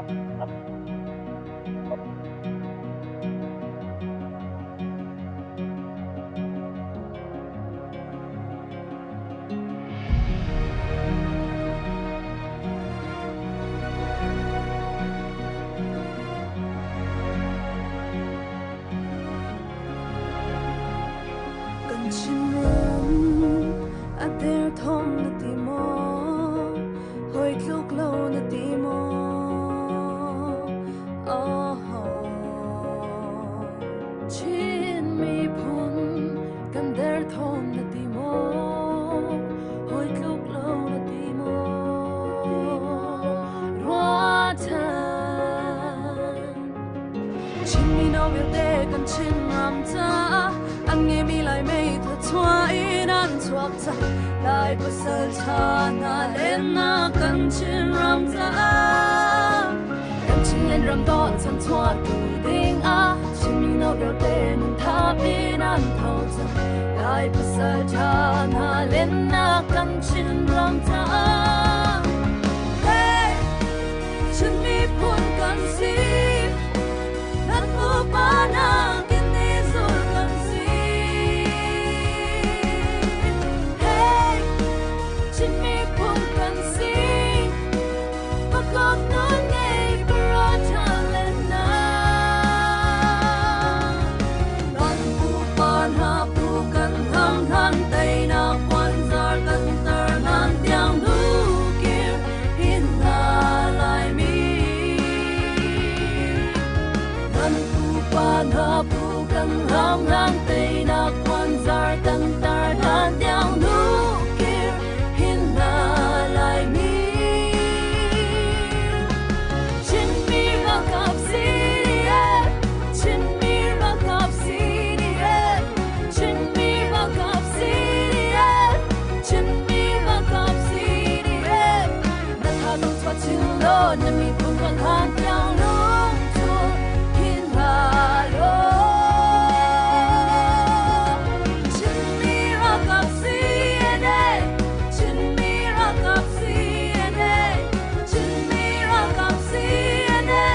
Kan Chinram a derthawm na ti maw? Hawi tluk lo na ti maw? Oh. Chin miphun kan derthawm na ti maw? Hawi tluk lo na ti maw? Ruahchan Chin mino vialte kan Chin ram caah an ngeimi Lai meitha chuah in an chuak cang. Lai pasal ṭha hna lennak kan Chin ram caah kan Chinland ram dawt chan chuah tu ding ah Chin mino vialte nun thap in an tho cang. Lai pasal ṭha hna lennak kan Chin ram caah. Hey! Chin miphun kan si, nan pupa nakin ni zul kan si. Hey, Chin miphun kan si, pakop nun ngei para len na. Kan pupa hna pu kan tham than teinak puanzar kan tar nan tiang nu kir hin hna Laimi. Kan pupa hna pu kan ram hlan teinak puanzar kan tar hlan tiang nu kir hin hna Laimi. Chinmi ralkap CDF, Chinmi ralkap CDF, Chinmi ralkap CDF, Chinmi ralkap CDF. Na tha zong chuah chin law, na miphun kan han tiang lungthul hin hna law. Chinmi ralkap CNA, Chinmi ralkap CNA, Chinmi ralkap CNA,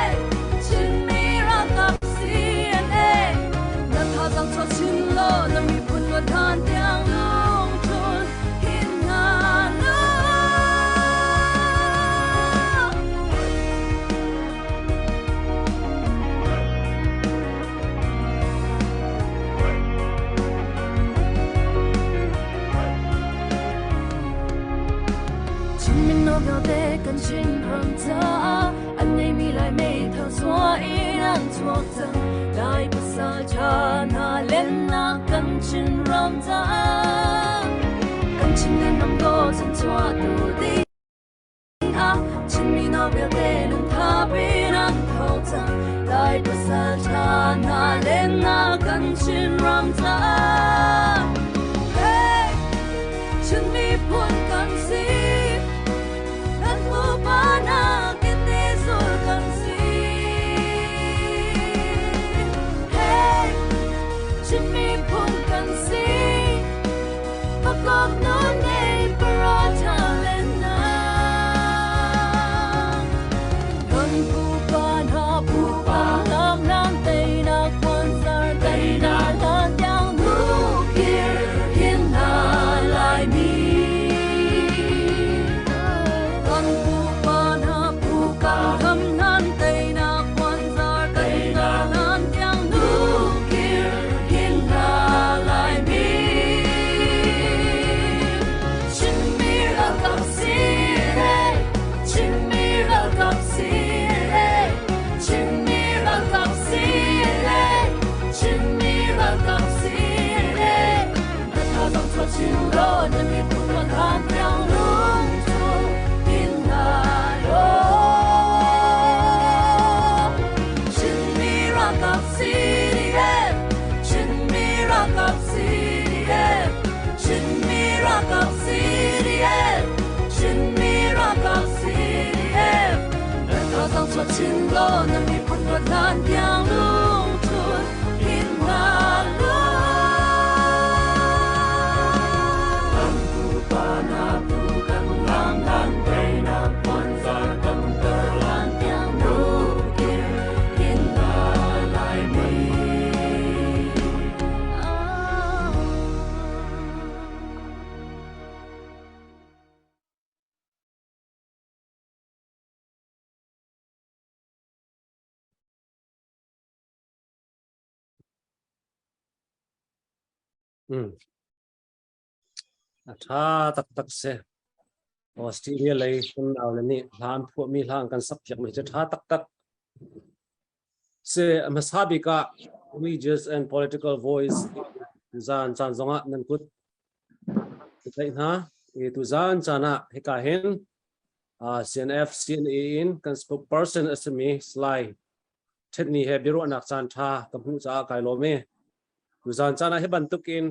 Chinmi ralkap CNA. Na tha zang chuah chin law, na miphun luat hlan tiang lungthul hin hna law. Chin mino vialte kan Chin ram caah an ngeimi Lai meithal chuah in an chuak cang. Lai pasal ṭha hna lennak kan Chin ram caah kan Chin len ram dawt chan chuah tu ding ah Chin mino vialte nan thap in an tho cang. Lai pasal ṭha hna lennak kan Chin ram caah. Hey! Chin miphun kan si, kan pupa nakin ni zul kan si. Hey, Chin miphun kan si, pakop nun ngei para len na. Kan pupa hna pupa lam lam teinak puanzar teinak hlan tiang nu kir hin hna Laimi. Kan pupa hna pupa lam nan teinak puanzar teinak hlan tiang nu kir hin hna Laimi. Chinmi ralkap si Chinmi ralkap si Chinmi ralkap si Chinmi ralkap si Na tha zong chuah chin law na miphun kan han tiang lungchul hin hna law. Chinmi ralkap CDF, Chinmi ralkap CDF, Chinmi ralkap CDF, Chinmi ralkap CDF. Na tha zong chuah chin law na miphun luat hlan tiang lungchul hin hna law. Kan pupa na pu kan lam lan teinak puanzar kan tar lan tiang nu A ṭha taktak si. Australia lei kan naule nih hla an phuahmi hla an kan sakpiakmi cu ṭha taktak. Si a hmasa bik ah Religious and Political Voice zan caan zongah nan kut tlaih hna. I tuzan caan ah hika hin CNF CNA in kan spokesperson a simi Salai Ṭhetni he biaruahnak caan ṭha ka hmuh caah kai lawm i tuzan caan ah hi bantukin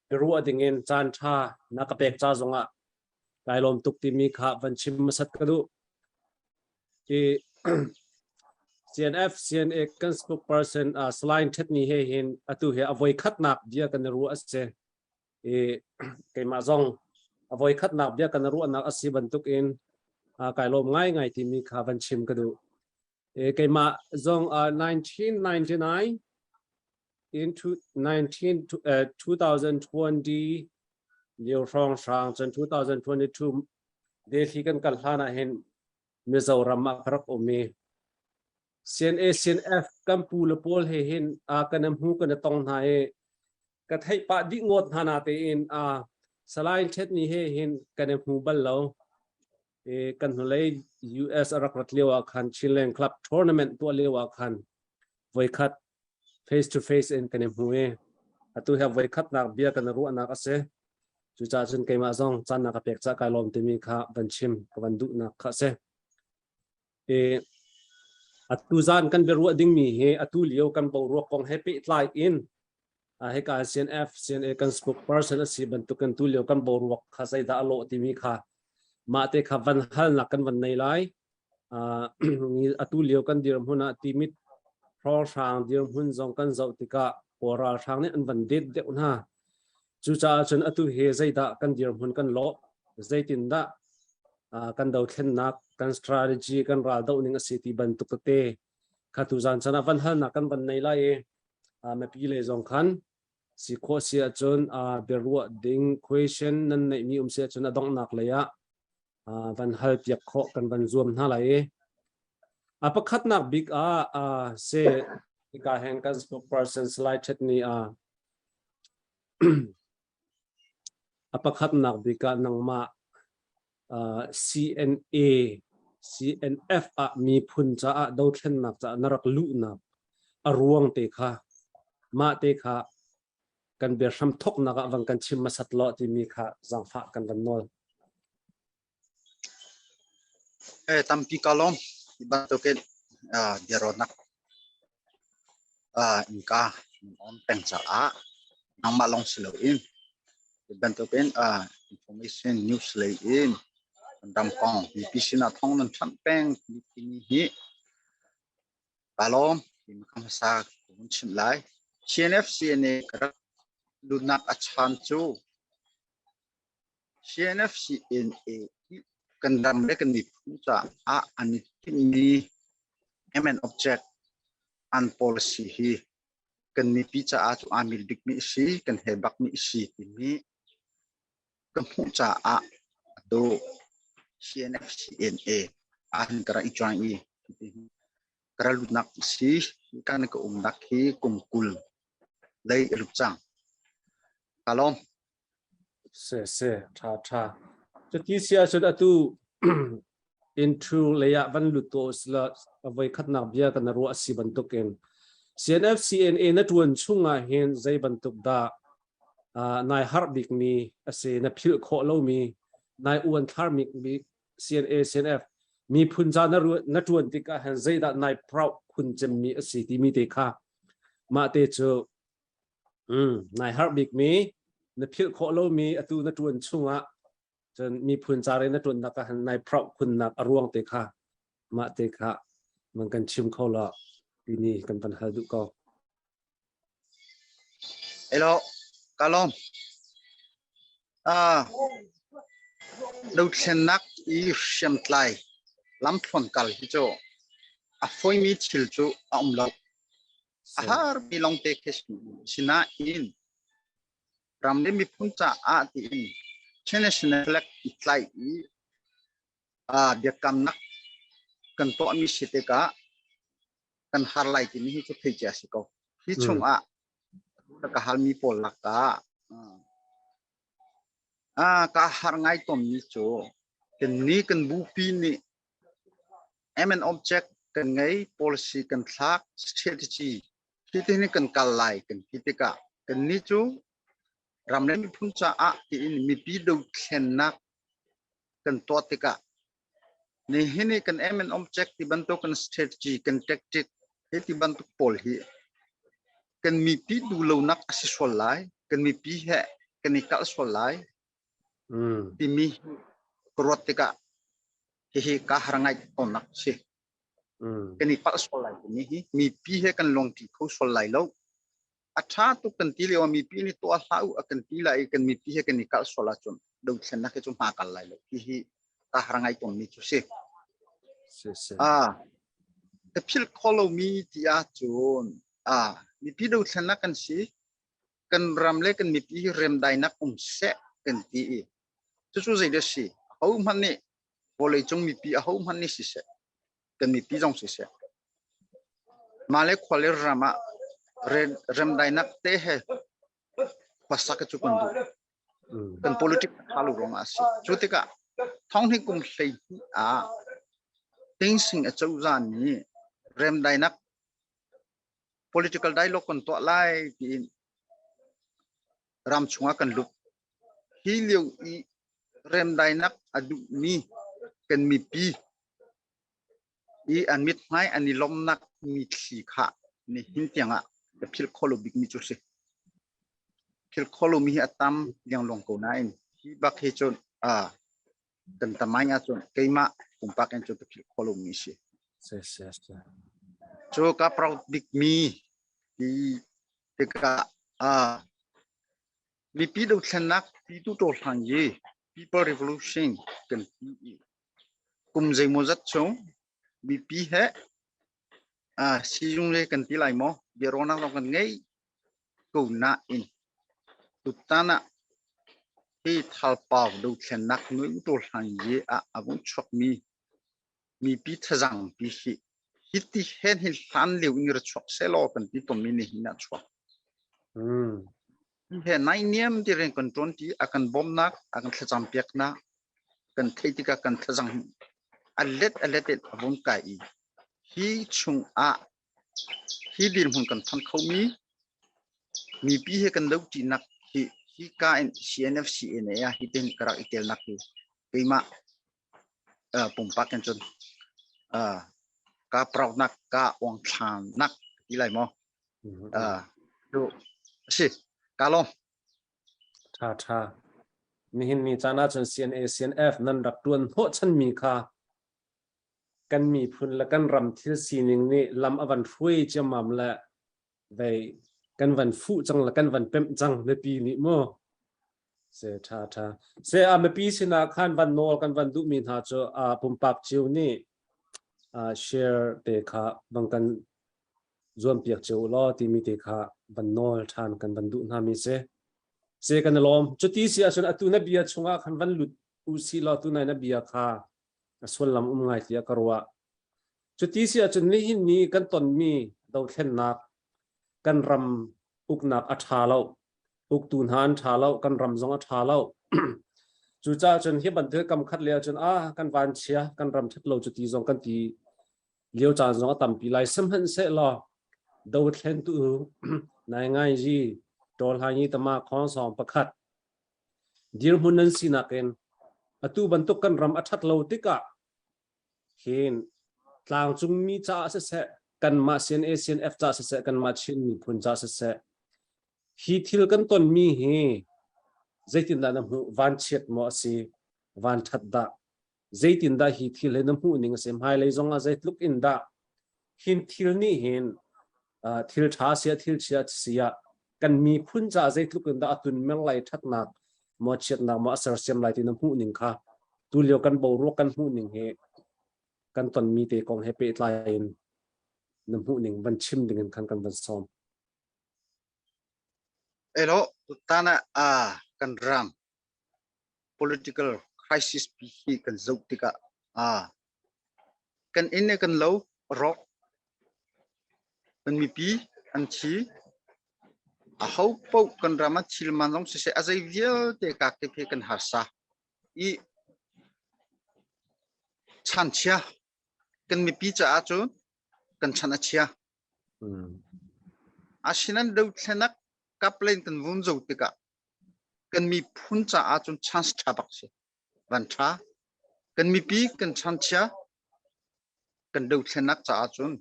biaruah dingin caan ṭha na ka pek ca zongah kai lawm tuk timi kha van chim hmasat ka duh. Hi CNF CNA kan spokesperson Salai Ṭhetni he hin atu hi a voi khatnak bia kan i ruah a si. I keimah zong a voi khatnak bia kan ruahnak a si bantukin kai lawm ngaingai timi kha van chim ka duh. Keimah zong 1999 into 19 2020 lio hrawng hrang cun 2022 Delhi kan kal hlan ah hin Mizoram ah ka rak um i CNA CNF kan pu le pawl he hin kan hmu kan tong hna i ka theih pah dih ngawt hna na tein Salai Thet ni he hin kan i hmu bal lo. I kan hnulei US a rak rat lio ah khan Chinland Club tournament tuah lio ah khan voikhat face to face in kan i hmu i atu hi voikhat nak bia kan ruahnak a si. Cucaah cun keimah zong caan na ka pek ca kai lawm timi kha van chim ka van duhnak kha a si. I atu zan kan biaruah dingmi hi atu lio kan boruak kong he pehtlai in hika CNF CNA kan spokesperson a si bantukin tu lio kan boruak kha zeidah a lawh timi kha mah te kha van halnak kan van nei lai. Atu lio kan dirhmun ah timit hrawlhrang dirhmun zong kan zoh tikah Kawl ralhrang nih an van det deuh hna. Cucaah cun atu hi zeidah kan dirhmun kan lawh, zeitindah kan dothlennak, kan strategy, kan ral doh ning a si ti bantuk tete kha tuzan chan ah van halnak kan van nei lai i mipi lei zong khan si khawh si ahcun biaruah ding question nan neihmi um si ahcun a donghnak lei ah van hal piak khawh kan van zuam hna lai i a pakhatnak bik ah se hika hen kan spokesperson Salai Thet nih a pakhatnak bik ah nangmah CNA CNF ah miphun caah dothlennak caah na rak luhnak a ruang te kha mah te kha kan biahram thoknak ah van kan chim hmasat law timi kha zaangfah kan van nawl. Tampi ka lawm. Hi bantukin biaruahnak innka on peng caah nangmah lawng si loin hi bantukin information news lei in ram kong mipi sinah thawng nan thanh peng timi hi Ka lawm. Hi ka hmasa ka vun chimh lai. CNFCNA ka rak lutnak a chan cu CNFCNA hi kan ram le kan miphun caah an i timhmi aim and object an policy hi kan mipi caah cu aa mil bikmi a si, kan he bakmi a si timi ka hmuh caah atu CNFCNA ahhin ka rak i join i ka ra lutnak si kan ka umnak hi kum 20 lei a lut cang. Ka lawm. Se se tha tha. Cuti si ahcun atu intro lei ah van lut to sila voi khatnak bia kan ruah si bantukin CNF CNA na tuan chungah hin zei bantuk dah nai harh bikmi a si na philh khawh lomi nai uan thlar bik CNA CNF miphun ca na ṭuan tikah hin zeidah nai proud khun cemmi a si timi te kha mah te cu nai harh bikmi na philh khawh lomi atu na ṭuan chungah cun miphun ca re na ṭuannak ah hin nai proud khunnak a ruang te kha mah te kha man kan chim kho la tini kan van hal duh ko. Hello, ka lawm. Dothlennak i hriamtlai lamthluan kal hi cu a fawimi thil cu a um lo. A harmi lawngte khi sinain ram le miphun caah tiin Chin National Flag i tlaih i biakamnak kan tuahmi si tikah kan har lai timi hi cu thei cia si ko. Hi chungah Ka halmi pawl lakah ka har ngai tawnmi cu kan ni kan bupi nih aim and object kan ngei, policy kan thlak, strategy hi ti hin kan kal lai kan ti tikah kan ni cu ram le miphun caah tiin mipi dothlennak kan tuah tikah nihin i kan aim and object ti bantuk kan strategy kan tactic hi ti bantuk pawl hi kan mipi duhlonak a si sual lai, kan mipi he kan i kalh sual lai timi ka ruat tikah hihi ka har ngai tawnnak si. Kan i palh sual lai timi hi mipi he kan lungṭi kho sual lai lo. A ṭha tuk kan ti lio ah mipi nih tuah hlah u a kan ti lai i kan mipi he kan i kalh sual ahcun dothlennak hi cu hma kal lai lo. Hihi ka har ngai tawnmi cu si. Ah, ka philh kho lomi ti ahcun ah mipi dothlennak kan si. Kan ram le kan mipi hi remdainak um seh kan ti i cucu zei dah si? Ahohmanh nih vawleicung mipi ahohmanh nih siseh kan mipi zong siseh mah le khua le ram ah remdainak te he khuasak cu kan duh. Kan politic tha lo ruangah a si. Cu tikah thonghni kum 12 ah Tingsing acozah nih remdainak political dialogue kan tuah lai tiin ram chungah kan lut. Hi lio i remdainak a duhmi kan mipi i an mithmai an i lawmnak mithli kha nihin tiangah ka philh kho lo bikmi cu si. Philh kho lomi hi a tam liangluang ko nain hi bak hi cun kan tamaing ahcun keimah pumpak in cun ka philh kho lomi si. Cu ka proud bikmi ti tikah mipi dothlennak pitu hlang yi people revolution kan ti i kum zeimawzat chung mipi he sizung le kan ti lai maw biaruahnak zong kan ngei ko nain tutan ah hi thalpau dothlennak nui to hlang yi ah a vung chuakmi mipi thazang pi hi hiti hen hin hlan lio in ra chuak selaw kan ti tonmi ni hin ah chuak. He nai niam ti ren kan ṭuan ti a kan bawmnak a kan thlacam piaknak kan theih tikah kan thlazang a let a let in a vung kai i hi chung ah hi dirhmun kan phan khomi mipi he kan doṭinak hi hi ka in CNF CNA ah hi ten ka rak i telnak hi keimah pumpak in cun ka proud nak ka uangthlan nak ti lai maw cu si ka lawm. Tha tha. Nihin ni caan ahcun CNA CNF nan rak tuan hnawh chanmi kha kan miphun le kan ram thil sining nih lam a van hruai ciammam le vei kan van fuh cang le kan van pemh cang mipi nih mu se tha tha se a mipi sinah khan van nawl kan van duhmi hna cu a pumpak cio nih share te kha bang kan zuampiak cio law timi te kha van nawl ṭhan kan van duh hna mi si. Se kan i lawm. Cuti si ahcun atu na bia chungah khan van lut u si law tu nai na bia kha a sullam um ngai tiah ka ruah. Cuti si ahcun nihin ni kan tonmi dothlennak kan ram uknak a ṭha lo. Uktu hna an ṭha lo, kan ram zong a ṭha lo. Cucaah cun hi bantuk kam khat le ahcun ah kan van chia, kan ram ṭhat lo cuti zong kan ti lio caan zong a tampi lai. Sihmanhsehlaw dothlentu naingaiji tawlhanyi tama khawngsawng pakhat dirhmun nan sinak in atu bantuk kan ram a ṭhat lo tikah hin tlangcungmi caah siseh kanmah CNA CNF caah siseh kanmah Chin miphun caah siseh hi thil kan tonmi hi zeitindah na hmuh? Vanchiat maw a si, vanṭhat dah? Zeitindah hi thil hi na hmuh ning a si? Hmailei zong ah zeitluk in dah hin thil nih hin thil ṭha sia thil chia sia kan miphun caah zeitluk in dah a tunmeng lai, ṭhatnak maw chiatnak maw a sersiam lai ti na hmuh ning kha tulio kan boruak kan hmuh ning hi kan tonmi te kong he pehtlai in na hmuh ning van chim ding in khan kan van sawm. Elo tutan ah kan ram political crisis pi hi kan zoh tikah kan inn le kan lo rawk, kan mipi an thi. A ho paoh kan ram ah thil man zong siseh a zei vialte kakip hi kan harsa i chanchia kan mipi caah cun kan chan a chia. Asinain dothlenak kaplen kan vun zo tikah kan miphun caah cun chance ṭha bak si. Van ṭha. Kan mipi kan chanchia kan dothlenak caah cun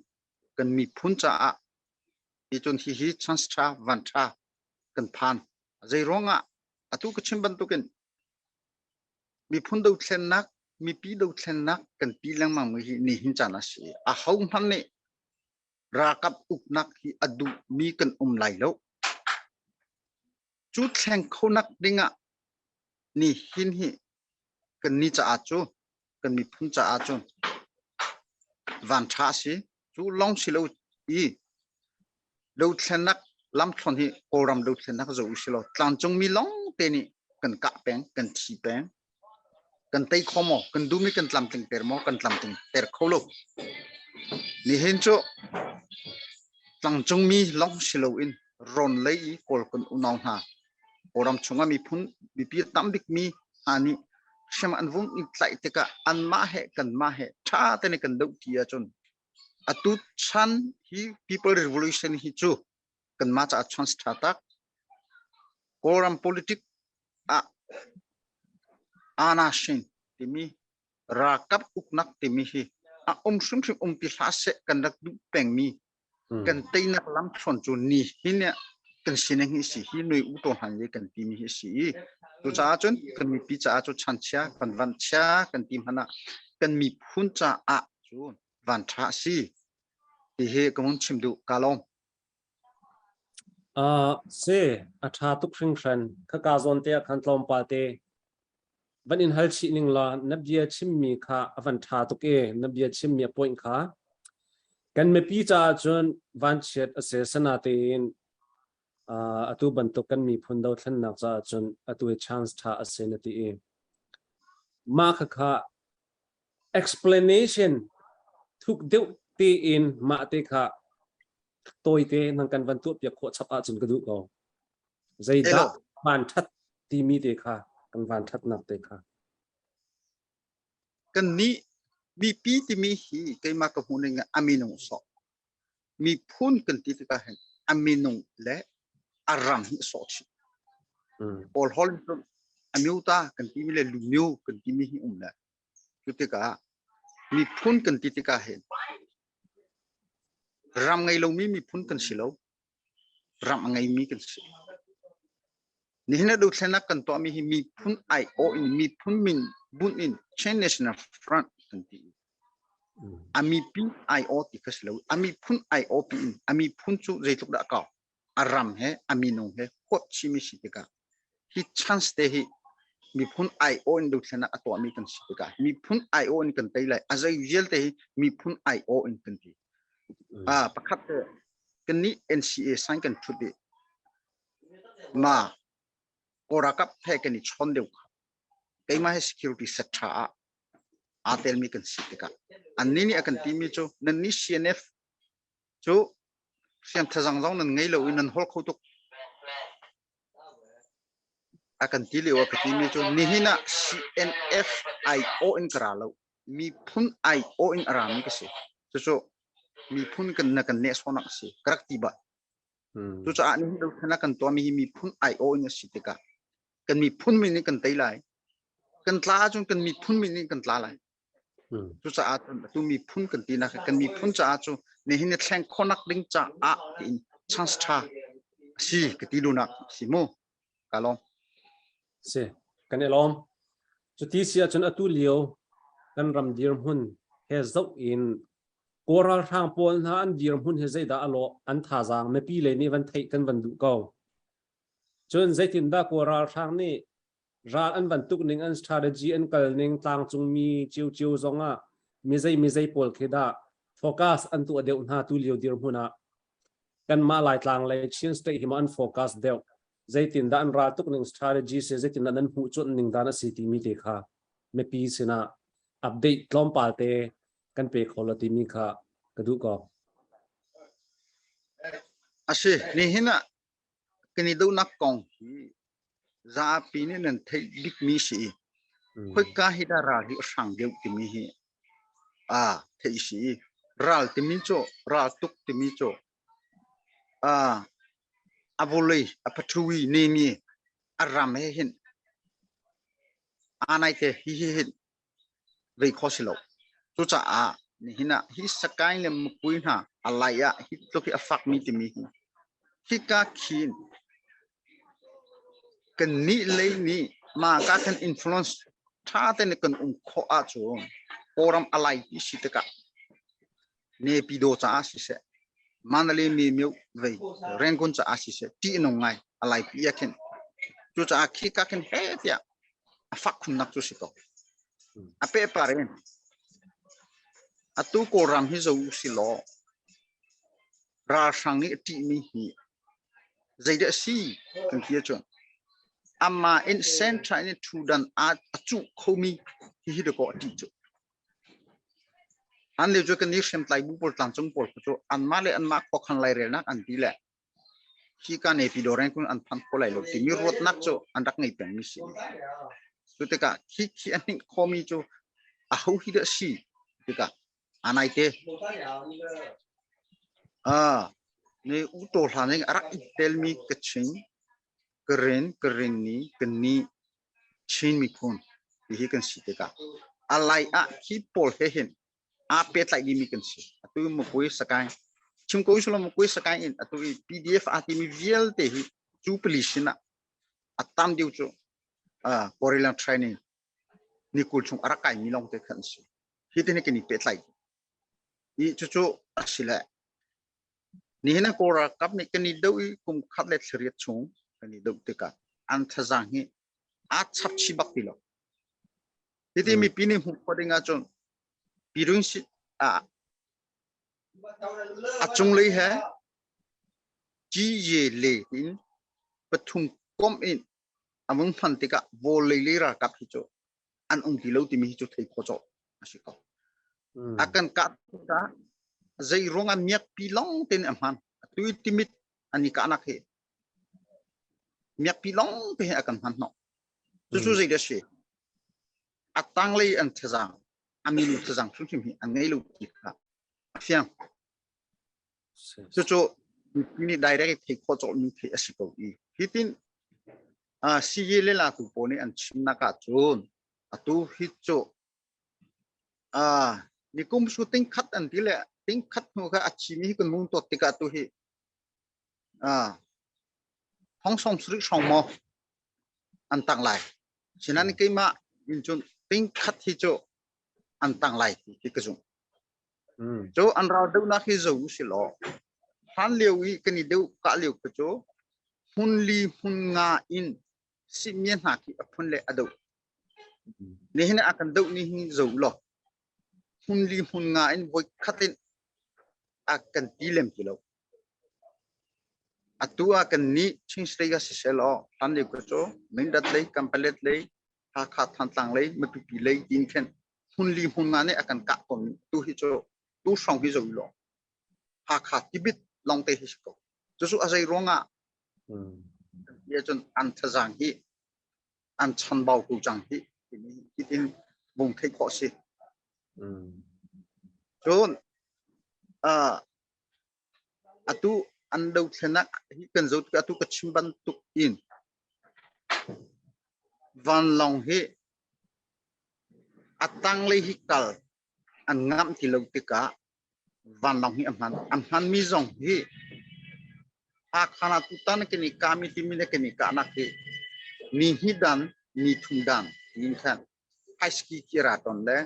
kan miphun caah ti cun hihi chance ṭha van ṭha kan phan. Zei ruangah atu ka chim bantukin miphun dothlennak mipi dothlennak kan pi lengmang mi hi nihin caan a si. A ho hmanh nih ralkap uknak hi a duhmi kan um lai lo. Cu thleng khonak dingah nihin hi kan ni caah cu kan miphun caah cun van ṭha a si. Cu lawng si lo i dothlennak lamthluan hi Kawlram dothlennak zoh u si law tlangcungmi lawng te nih kan kah peng, kan thi peng. Kan tei kho maw? Kan duhmi kan tlamtling ter maw? Kan tlamtling ter kho lo. Nihin cu tlangcungmi lawng si loin rawn lei i Kawl kan unau hna Kawlram chungah miphun mipi tambikmi hna nih hriam an vung i tlaih tikah anmah he kanmah he ṭha tein kan doh ti ahcun atu chan hi people revolution hi cu kanmah caah chance ṭha tak. Kawlram politic ah anashin timi ralkap uknak timi hi a um hrimhrim um ti hlah seh kan rak duh pengmi kan teinak lamthluan cu ni hi nih kan sining hi si hi nui u to hlan ye kan timi hi si i cucaah cun kan mipi caah cu chanchia kan van chia kan ti hmanh ah kan miphun caah cun van ṭha a si ti hi ka hun chim duh ka lawm. Si, a ṭha tuk hringhran. Khaka zawn te ah khan tlawmpal te van in hal chih ning law na bia chimmi kha a van ṭha tuk i na bia chimmi a point kha kan mipi caah cun vanchiat a si. Sanatein atu bantuk kan miphun dothlennak caah cun atu hi chance ṭha a si na ti i mah khakha explanation thuk deuh tein mah te kha tawite nang kan van tuah piak khawh chap ahcun ka duh ko. Zeidah van ṭhat timi te kha kan van ṭhatnak te kha. Kan nih mipi timi hi keimah ka hmuh ning ah a minung sawh. Miphun kan ti tikah hin a minung le a ram hi a sawh chih. Kawl holh in a myuta kan timi le lumyu kan timi hi um le. Cu tikah miphun kan ti tikah hin ram ngei lomi miphun kan si lo. Ram a ngeimi kan si. Nihin ah dothlennak kan tuahmi hi miphun aiawh in miphun min bunh in Chin National Front kan ti. A mipi aiawh ti kha si lo. A miphun aiawh pi in a miphun cu zeitluk dah a kau. A ram he a minung he huap chimi si tikah hi chance te hi miphun aiawh in dothlennak a tuahmi kan si tikah miphun aiawh in kan tei lai. A zei vialte hi miphun aiawh in kan ti. Ah pakhat te kannih NCA sign kan thut i ma Kawlralkap he kan i chawn deuh kha keimah he security set tha ah aa telmi kan si tikah annih nih a kan timi cu nannih CNF cu hriam thazang zong nan ngei lo i nan hol kho tuk a kan ti lio a ka timi cu nihin ah CNF IO in ka ra lo miphun aiawh in a rami ka si. Cucu miphun kan na kan nehsawhnak a si. Ka rak ti ba. Cucaah nihin dothlennak kan tuahmi hi miphun aiawh in a si tikah kan miphun min in kan tei lai. Kan tla ahcun kan miphun min in kan tla lai. Cucaah cun atu miphun kan tinak kan miphun caah cu nihin ni thleng khawhnak ding caah tiin chance tha a si ka ti duhnak a si mu. Ka lawm. Si, kan i lawm. Cuti si ahcun atu lio kan ram dirhmun he zoh in Kawl ralhrang pawl hna an dirhmun hi zeidah a lawh an thazaang mipi lei nih van theih kan van duh ko. Cun zeitindah Kawl ralhrang nih ral an van tuk ning an strategy an kal ning tlangcung mi ciocio zong ah mizei mizei pawl khi dah focus an tuah deuh hna tu lio dirhmun ah kanmah Laitlang lei Chin State hi maw an focus deuh zeitindah an ral tuk ning strategy si zeitindah nan hmuh cuanh ning dan a si timi te kha mipi sinah update tlawmpal te kan pe kho lo timi kha ka duh ko. A si, nihin ah Kan i dohnak kong hi zapi nih nan theih bikmi si i khoika hi dah ral hi a hrang deuh timi hi a theih si i ral timi cu ral tuk timi cu a vawlei a pathui nemi a ram he hin anai te hi hi hin vei kho si lo. Cucaah nihin ah hi Sakaing le Mukui hna a lai ah hi tluk hi a fakmi timi hi hika khin kan nih lei nih mah ka kan influence ṭha tein kan um khawh ahcun Kawlram a lai ti si tikah Nepidaw caah siseh, Mandalay mi myo vei Rangoon caah siseh ṭih a nung ngai a laipi ah khin. Cucaah khika khin he tiah a fak khunnak cu si ko. A pehpar in atu Kawlram hi zo si law ralhrang nih a ṭihmi hi zeidah a si kan ti ahcun amah in central in ṭhudan a cuh khomi hihi dakaw a ṭih cu. An lio cu kan i hriamtlai bu pawl tlangcung pawl cu anmah le anmah khuakhan lairelnak an ti le hi ka Naypyidaw rengkun an phan kho lai lo timi ruatnak cu an rak ngei pengmi si. Cu tikah khi khi a hnih khomi cu aho hi dah si tikah anai te. Ah, ne u to hlan ing a rak i telmi Kachin, Karen, Karenni, Kani, Chin miphun ti hi kan si tikah a lai ah hi pawl he hin aa pehtlaih dimi kan si. Atu Mukui Sakaing chim ko usulaw Mukui Sakaing in atu i PDF aa timi vialte hi cu pali sin ah a tam deuh cu guerrilla training ni 20 chung a rak kaimi lawng te khan si. Hi te ni kan i pehtlaih. I cucu a si le nihin ah Kawl ralkap nih kan i doh i kum khat le thla riat chung kan i doh tikah an thazaang hi aa chap chih bak ti lo. Hiti mipi nih hmuh khawh ding ahcun Pirun si ah a cunglei he Gye le in pathum komh in a vung hman tikah vawlei lei ralkap hi cu an um ti lo timi hi cu thei khawh cawh a si ko. A kan kah tikah zei ruangah miakpi lawng tein a hman. Atu i timit an i kahnak hi miakpi lawng te hi a kan hman hnawh. Cucu zei dah si? A tanglei an thazaang, a minu thazaang hrimhrim hi an ngei lo ti kha a fiang. Cucu mipi nih direct thei khawh cawhmi thei a si ko i hitin siyi le latu pawl nih an chimnak ahcun atu hi cu nikum su ting khat an ti le ting khat hnu kha a thimi hi kan mung tuak tikah tu hi thong song suri hrawng maw an tang lai sinan keimah in cun ting khat hi cu an tang lai ti khi ka zumh. Cu an ral deuhnak hi zo si law hlan lio i kan i deuh kah lio kha cu hmun li hmun nga in sihmia hna khi a phun le a doh. Nihin a kan doh ni hi zo law hmun li hmun nga in voi khat in a kan ti lem ti lo. Atu ah kan nih Chin State ah siseh law hlan lio kha cu Mindat lei, Kampalet lei, Hakha Thantlang lei, Matupi lei tiin khin hmun li hmun nga nih a kan kah tawn tu hi cu tu hrawng hi zo law Hakha Tibit lawng te hi si ko. Cucu a zei ruangah ti cun an thazaang hi an chanbau ko cang hi timi hitin bung theih khawh si. Cun atu an dothlenak hi kan zoh tikah atu ka chim bantuk in vanlawng hi a tanglei hi kal an ngamh ti lo tikah vanlawng hi a hman. A hmanmi zong hi Hakha ah tutan kan i kahmi timi le kan i kahnak hi ni hnih dan, ni thum dan tiin khan high ski khi ra ton le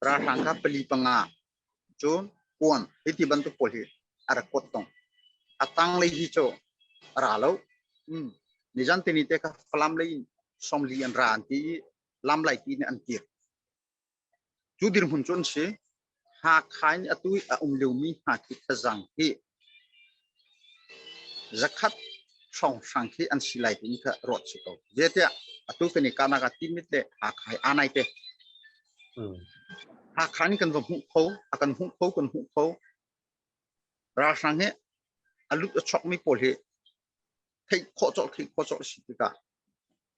ralhrang kha pali panga cun kuan hi ti bantuk pawl hi a rak kuat tong. A tanglei hi cu a ra lo. Nizan tini te kha Falam lei in 40 an ra an ti i lam lai ti in an kir. Cu dirhmun cu an si. Hakha in atu i a um liomi hna khi thazaang hi 100 hrawnghrang khi an si lai timi kha ruat si ko. Zeitiah atu kan i kahnak ah Timit le Hakha hi aa nai te. Hakha in kan va hmuh kho, a kan hmuh kho, kan hmuh kho. Ralhrang hi a lut a chuakmi pawl hi Theih khawh colh, theih khawh colh si tikah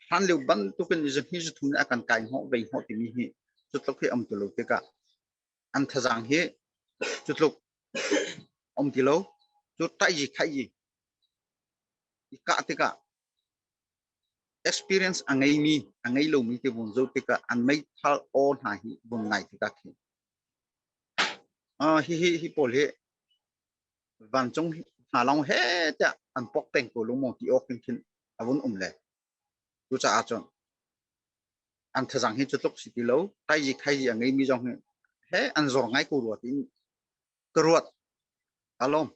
hlan lio bantukin zahnih zathum nih a kan kai hnawh vei hnawh timi hi cutluk hi um ti lo tikah an thazaang hi cutluk um ti lo. Cu taih khaih yi i kah tikah experience a ngeimi a ngei lomi ti vun zoh tikah an meithal aw hna hi vun ngai tikah khi hi hi hi pawl hi vancung hna long he tiah an pok peng ko lo maw ti awk in khin a vun um le. Cucaah cun an thazang hi cu tluk si ti lo. Taiji khaiji a ngeimi zong hi he an zor ngai ko rua tiin ka ruat. Alom.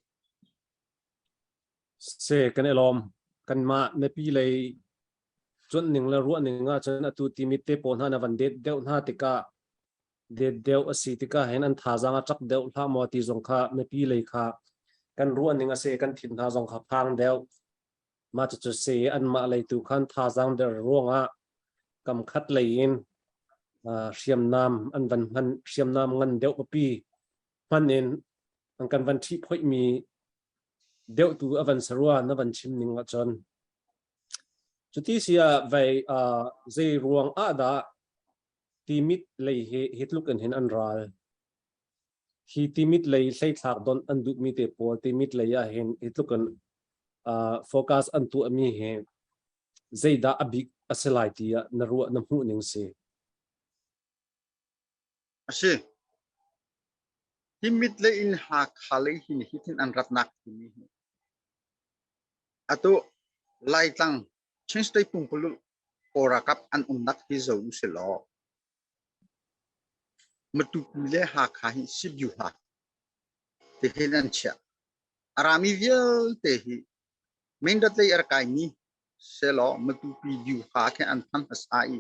Se kan i lawm. Kanmah mipi lei cuanh ning le ruah ning ahcun atu Timit te pawl hna na van det deuh hna tikah, det deuh a si tikah hin an thazaang a ṭak deuh hlah maw ti zong kha mipi lei kha kan ruah ning a si. Kan thin hna zong kha phang deuh. Mah cucu si anmah lei tu khan thazaang der ruangah kam khat lei in hriamnam an van hman, hriamnam ngan deuh papi hman in an kan van ṭhihphoih mi deuh tu a van sarua na van chim ning ahcun. Cuti si ah vei zei ruang ah dah Timit lei hi hi tluk in hin an ral? Hi Timit lei hleithlak donh an duhmi te pawl Timit lei ah hin hi tluk in focus an tuahmi hi zeidah a bik a si lai tiah na ruah, na hmuh ning si? A si. Timit lei in Hakha lei hin hitin an ratnak timi hi atu Laitlang Chin State pumpululh Kawl ralkap an umnak hi zo u si law Matupi le Hakha hi Sibyuha tihin an chiah. A rami vialte hi Mindat lei a rak kaimi selaw Matupi Byuha khi an phan hmasa i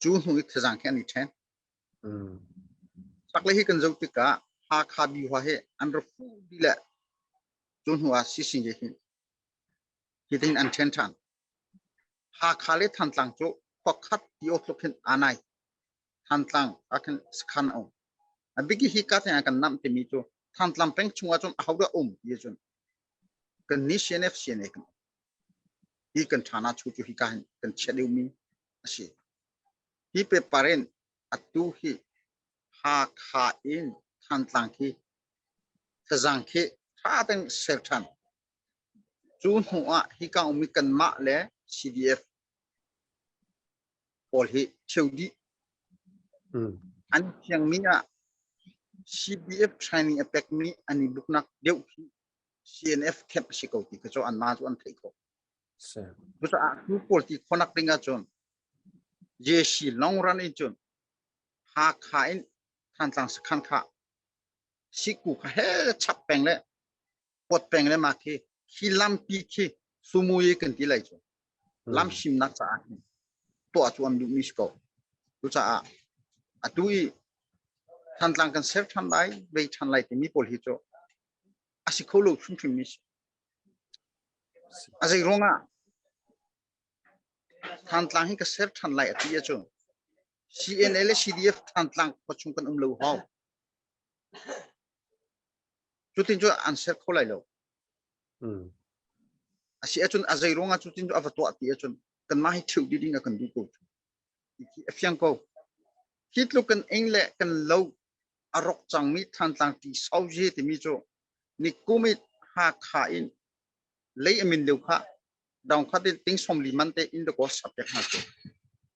cu hnu i thazaang khi an i ṭhen. Chaklei hi kan zoh tikah Hakha Byuha hi an ra fuh dih le cu hnu ah Sisinge hi hitin an ṭhen ṭhan. Hakha le Thantlang cu khua khat ti awk tluk hin aa nai. Thantlang ah khin sakhan a um. A bik hi ka te kan namh timi cu Thantlang peng chung ahcun ahodah um ti ahcun kan ni CNF CNA kan um. Hi kan ṭhana chu cu hi ka hin kan chiah deuhmi a si. Hi paper in atu hi Hakha in Thantlang khi thazaang khi ṭha tein ser ṭhan. Cu hnu ah hika ummi kanmah le CDF pawl hi cheu dih. An thiangmi ah CDF training a pekmi an i buknak deuh khi CNF camp a si ko ti kha cu anmah cu an theih khawh. Cucaah cu pawl ti khawnak ding ahcun JC long run in cun Hakha in Thantlang sakhan kha siku kha he chap peng le pot peng le ma khi hi lampi khi sumui kan ti lai cu lam himnak caah hin tuah cu an duhmi si ko. Cucaah atu i Thantlang kan ser ṭhan lai, vei ṭhan lai timi pawl hi cu a si kho lo hrimhrim mi si. A zei ruangah Thantlang hi ka ser ṭhan lai a ti ahcun CNA le CDF Thantlang khua chung kan um lo hau. Cutin cu an ser kho lai lo. A si ahcun a zei ruangah cutin cu a va tuah ti ahcun kanmah hi ṭheu dih ding a kan duh ko. Ti a fiang ko. Hi tluk kan ing le kan lo a rok cangmi Thantlang ti sauzi timi cu ni kum i Hakha in lei a min deuh kha dong kha tin ting som li man te in da ko sap pek hna cu.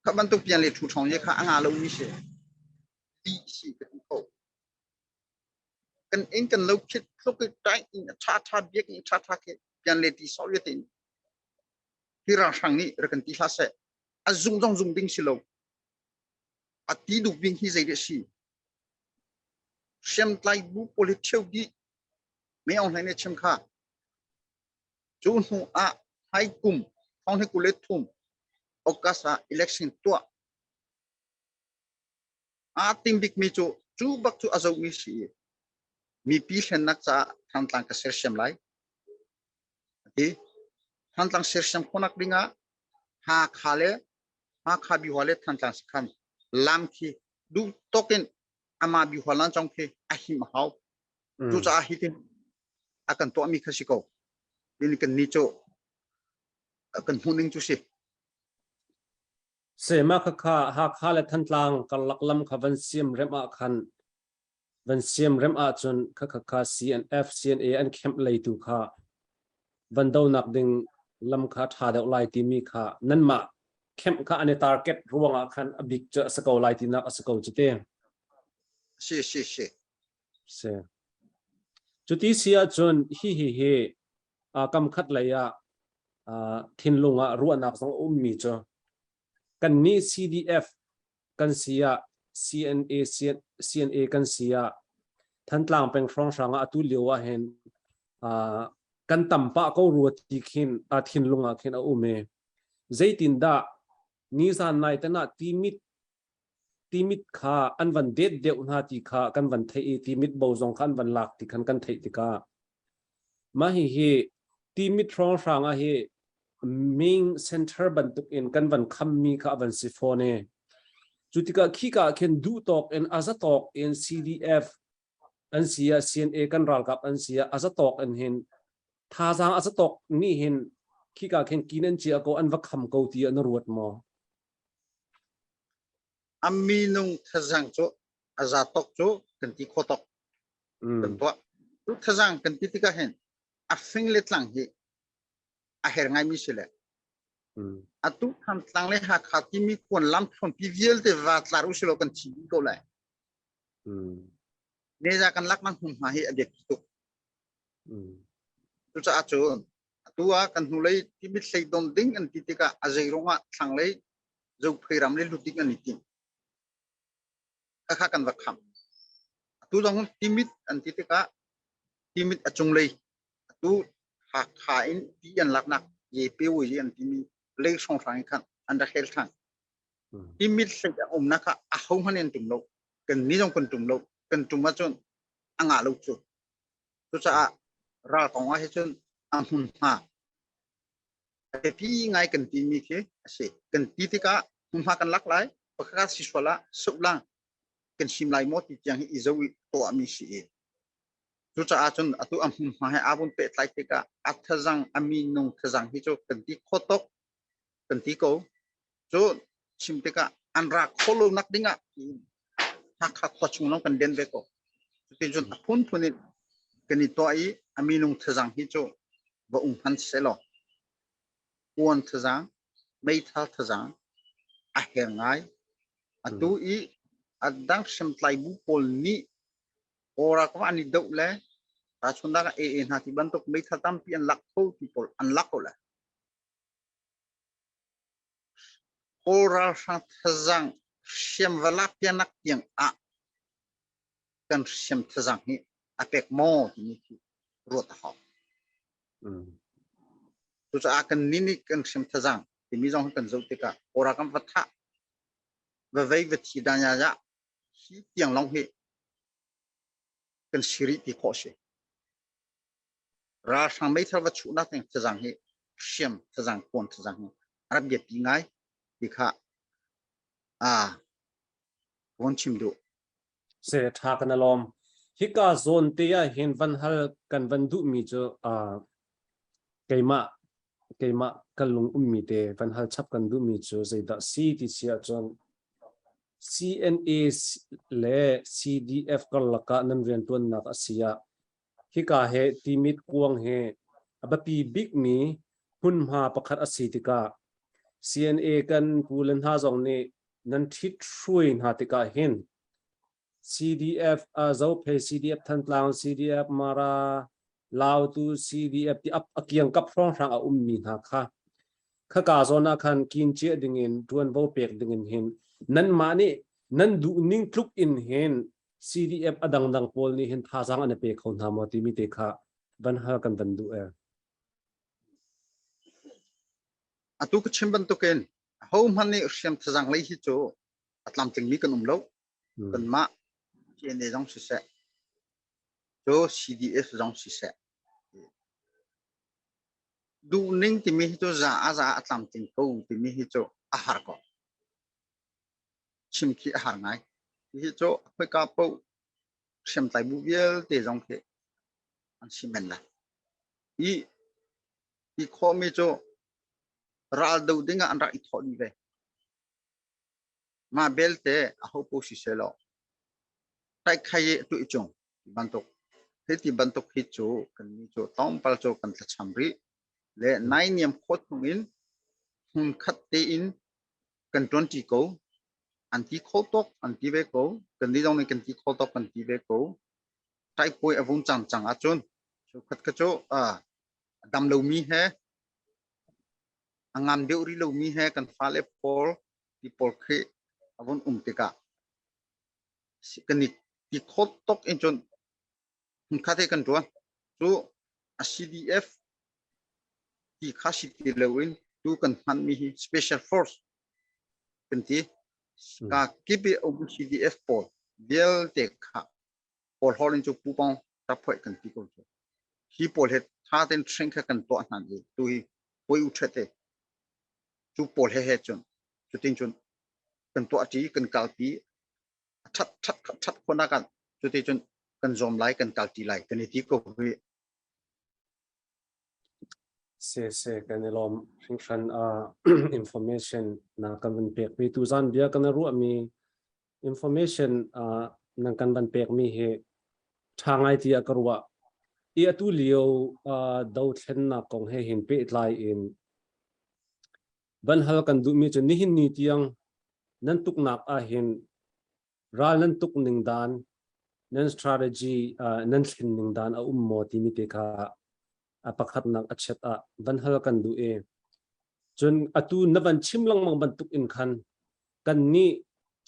Kha bantuk pian le thu thong ye kha a nga lo mi si. Ti si ka ti ko. Kan inn kan lo khit tluk i tai in a tha tha biak in tha tha khi pian le ti sau ye tin hi ralhrang nih rak kan ti hlah seh. A zung zong zung ding si lo. A ti duh bing hi zei deh si. Hriamtlai bu pawl hi theu dih. Mei Aung Hlaing nih chim kha. Cu hnu ah hmai kum 2023 August ah election tuah aa tim bikmi cu cu bak cu a zohmi si i mipi hlennak caah Thantlang ka sersiam lai a ti. Thantlang sersiam khawhnak dingah Hakha le Hakha Bihua le Thantlang sakhan lam khi duh tawk in amah Bihua lan zong khi a him a hau. Cucaah hitin a kan tuahmi kha si ko. Tin kan ni cu Kan hmuh ning cu si. Sema khakha Hakha le Thantlang karlak lam kha van siam rem ah khan van siam rem ahcun khakha CNF CNA an khemh leitu kha van donak ding lam kha tha deuh lai timi kha nanmah khemh kha an i target ruangah khan a bik cu a si ko lai tinak a si ko cu te. Si si si. Si. Cuti si ahcun hi hi hi kam khat lei ah thinlung ah ruahnak zong a ummi cu kannih CDF kan si ah CNA CNA kan si ah Thantlang peng hrawnghrang ah atu lio ah hin kan tam pah ko rua ti khin a thinlung ah khin a um i zeitindah nizan nai tan ah timit timit kha an van det deuh hna ti kha kan van theih i timit bo zong kha an van lak ti khan kan theih tikah mah hi hi timit hrawnghrang ah hi Ming center bantuk in kan van khammi kha a van si fawn i cu tikah khika ah khin duh tawk in a za tawk in CDF an si ah CNA kan ralkap an si ah a za tawk in hin thazaang a za tawk nih hin khika khin kin an chia ko an va kham ko ti ah na ruat maw? A minung thazang cu a za tawk cu kan ti kho tok kan tuah. Cu thazang kan ti tikah hin a fing le tlang hi a her ngaimi si le atu Thantlang le Hakha timi kuan lam thluanpi vialte va tlar u silo kan thi dih ko lai. Neza kan lak man hmunhma hi a biapi tuk. Cucaah cun atu ah kan hnulei timit hlei don ding an ti tikah a zei ruangah thlanglei Zophei ram le lut ding an i tim. Khakha kan va kham. Atu zong timit an ti tikah timit a cunglei atu Hakha in ti an laknak Yepe wi an timi lei hrawnghrang in khan an rak hel ṭhan. Timit hlei a umnak kha a ho hmanh in tum lo. Kan ni zong kan tum lo. Kan tum ahcun a ngah lo cu. Cucaah ral kong ah hi cun a hmunhma biapi ngai kan timi khi a si. Kan ti tikah hmunhma kan lak lai, pakhat si sual ah suh lang kan him lai maw ti tiang hi i zo i tuahmi si i cucaah cun atu a hmunhma he aa vun pehtlai tikah a thazang a minung thazang hi cu kan ti kho tuk kan ti ko cu chim tikah an ra kho lo nak ding ah Hakha khua chung lawng kan den ve ko cuticun a phunphun in kan i tuah i a minung thazang hi cu va um hman selaw kuan thazang meithal thazang a her ngai atu i a dang hriamtlai bu pawl nih Kawlram ah an i doh le tahchunhnak ah AA hna ti bantuk meithal tampi an lak kho ti pawl an lak ko le Kawl ralhrang thazang hriam va lak pianak tiang ah kan hriam thazang hi a pek maw timi khi ruat a hau. Cucaah kan nih nih kan hriam thazang timi zong kan zoh tikah Kawlram kan va thah va vei va thi dan ya ya hi tiang lawng hi kan si rih ti khawh si. Ralhrang meithal va chuhnak ding thazang hi hriam thazang kuan thazang hi a rak biapi ngai ti kha a von chim duh. Se tha kan alom. Hika zawn te ah hin van hal kan van duh mi cu keimah keimah kan lung ummi te van hal chap kan duh mi cu zeidah si ti si ahcun CNA le CDF karlak ah nan rianṭuannak a si ah hika he Timit kuang he a biapi bikmi hmunhma pakhat a si tikah CNA kan pu le hna zong nih nan ṭhit hruai hna tikah hin CDF Zophei CDF Thantlang CDF Mara Lautu CDF ti a kiangkap hrawnghrang a ummi hna kha khaka zawn ah khan kin ciah dingin ṭuanvo pek dingin hin nanmah nih nan duh ning tluk in hin CDF a dangdang pawl nih hin thazaang an i pe kho hna maw timi te kha van hal kan van duh e. Atu ka chim bantukin ho hmanh nih hriam thazang lei hi cu a tlamtlingmi kan um lo. Kanmah CNA zong siseh, cu CDF zong siseh, duhning timi hi cu za a za a tlamtling ko timi hi cu a har ko. Chim khi a har ngai. Hi cu khoika paoh hriamtlai bu vialte zong khi an si men lai. Hi ti khawhmi cu Ral do ding ah an rak i thawh dih ve. Mah belte aho paoh siseh law tlaihkhai i tuih cung ti bantuk hi ti bantuk hi cu kannih cu tlawmpal cu kan thlacham rih le nainiam khawh chung in hmunkhat tein kan ṭuanṭi ko. An ti kho tuk an ti ve ko. Kannih zong nih kan ti kho tuk kan ti ve ko. Ṭaihpuai a vung cang cang ahcun cheukhat kha cu a dam lomi he a ngam deuh rih lomi he kan fale pawl ti pawl khi a vun um tikah kan i ti khawt tuk in cun hmunkhat he kan ṭuan. Cu a CDF ti kha si ti loin tu kan hmanmi hi special force kan ti. Ka kip i um CDF pawl vialte kha pawl hol in cu pupong taphoih kan ti ko cu. Hi pawl he tha ten train kha kan tuah hna i tu hi poi u ṭhet cu pawl he he cun cutin cun kan tuah ṭi kan kalpi ṭhat ṭhat ṭhat khawhnak ah cuti cun kan zawm lai kan kalṭi lai kan i ti ko hi. Se se kan i lawm hringhran. Information na kan van pek mi tuzan bia kan ruah mi information nan kan van pek mi hi ṭha ngai tiah ka ruah i atu lio dothlennak kong he hin pehtlai in van hal kan duhmi cu nihin ni tiang nan tuknak ah hin ral nan tuk ning dan, nan strategy nan thlen ning dan a um maw timi te kha a pakhatnak a chet ah van hal kan duh i, cun atu na van chim lengmang bantuk in khan kan nih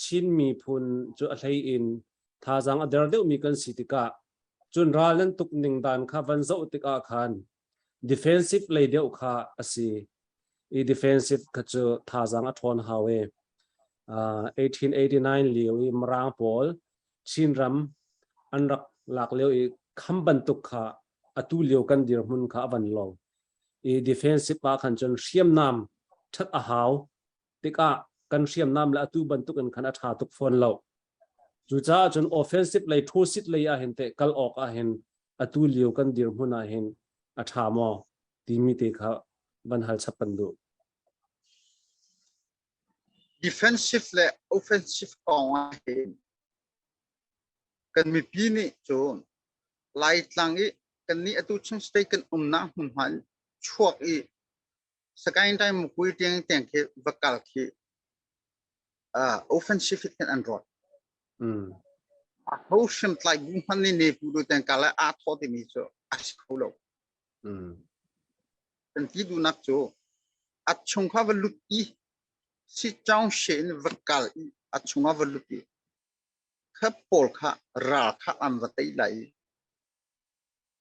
Chin miphun cu a hlei in thazaang a der deuhmi kan si tikah, cun ral nan tuk ning dan kha van zoh tikah khan defensive lei deuh kha a si i, defensive kha cu thazaang a ṭhawn hau i, 1889 lio i Mirang pawl Chinram an rak lak lio i kham bantuk kha atu lio kan dirhmun kha a van lo i, defensive ah khan cun hriamnam ṭhat a hau tikah kan hriamnam le atu bantuk in khan a ṭha tuk fawn lo. Cucaah cun offensive lei, thu-sit lei ah hin teh kal awk ah hin atu lio kan dirhmun ah hin a ṭha maw timi te kha van hal chap kan duh. Defensive le offensive kong ah hin kan mipi nih cun Laitlang i kannih atu Chin State kan umnak hmunhma in chuak i Sagaing Time Mukui tiang tiang khi va kal khi offensive hin an ruat. Ho hriamtlai bu hman nih ne pu lu tiang kal aa thaw timi cu a si kho lo. Kan ti duhnak cu a chung kha va lut i si chaung she in va kal i a chungah va lut i kha pawl kha ral kha an va tei lai i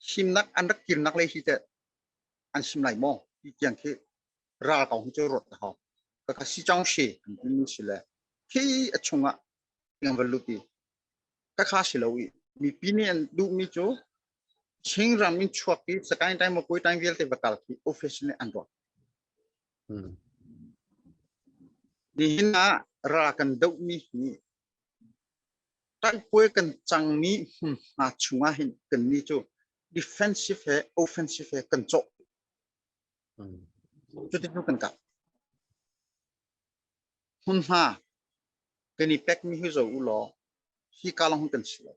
himnak an rak kirnak lei hi teh an sim lai maw ti tiang khi ral kong hi cu ruat a hau. Ka kha si chong she kan timi si le khi a chungah tiang va lut i ka kha si lo i mipi nih an duhmi cu Chinram in chuak i Sagaing time Makui time vialte va kal khi office nih an ruat. Nihin ah ral kan dohmi hi Ṭaihpuai kan cangmi hmunhma chungah hin kannih cu defensive he offensive he kan cawh. Cutin kan kah. Hmunhma kan i pekmi hi zoh u law hi ka lawng kan si lo.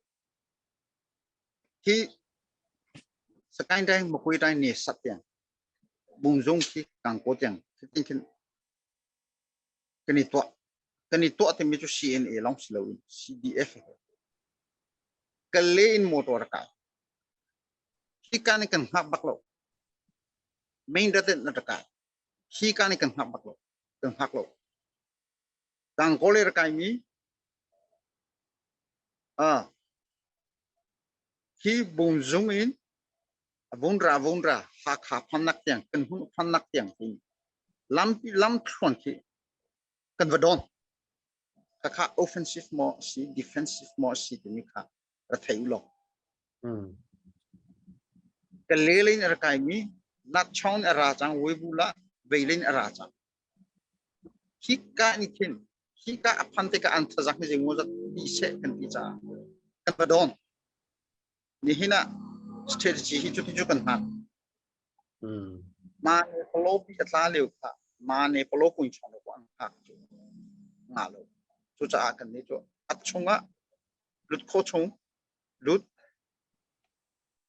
Hi Sakaing Daing Makui Daing ne sat tiang Bungzung khi Kangkaw tiang khi khin kan i tuah. Kan i tuah timi cu CNA lawng si loin CDF Kale in motor a kai. Hi ka nih kan hngak bak lo. Main rat in a kai. Hi ka nih kan hngak bak lo. Kan hngak lo. Tangkaw le ra kai mi ah hi bungzung in vung ra vung ra Hakha phannak tiang kan hun phannak tiang hin lampi lam thluan khi kan va dawn. Khakha offensive maw si defensive maw si timi kha ra thei u law. Ka le in a ra kai mi nat chong a ra cang weibu la veilin a ra cang. Hi ka ni khin hi ka a phan te ka an thazak ni zei zat ti se kan ti caah kan va dawn. Nihin ah strategy hi cuti cu kan hman. Ma palopi a tla lio kha. Ma ne palo kuin chong lo an hak cu nga lo. Cucaah kan nih cu a chungah lut kho chung lut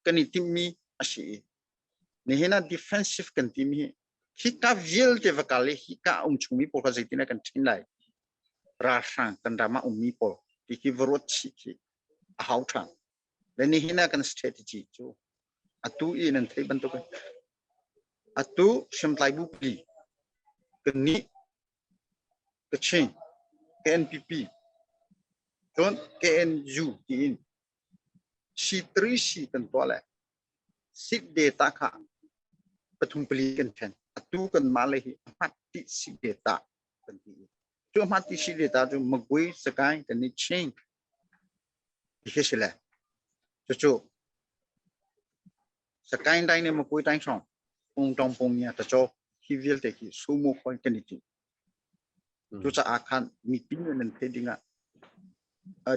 kan i timhmi a si i nihin ah defensive kan timi hi hika vialte va kal i hika a um chungmi pawl kha zeitin ah kan ṭhin lai? Ralhrang kan ram ah ummi pawl ti khi va ruat chih khi a hau ṭhan. Le nihin ah kan strategy cu atu i nan theih bantukin atu hriamtlai bupi kannih Kachin, KNPP, cun KNU tiin C3C kan tuah le sit data kha pathum pali kan ṭhen. Atu kanmah le hi a hmat ti sit data kan ti. Cu a hmat ti sit data cu Magway, Sagaing kan i Chin ti khi si le. Cucu Sagaing dai ne Magway dai hrawng pung tong pung nia ta cho hi vialte khi sumo khoi kan i ti. Cucaah khan mipi nih nan theih dingah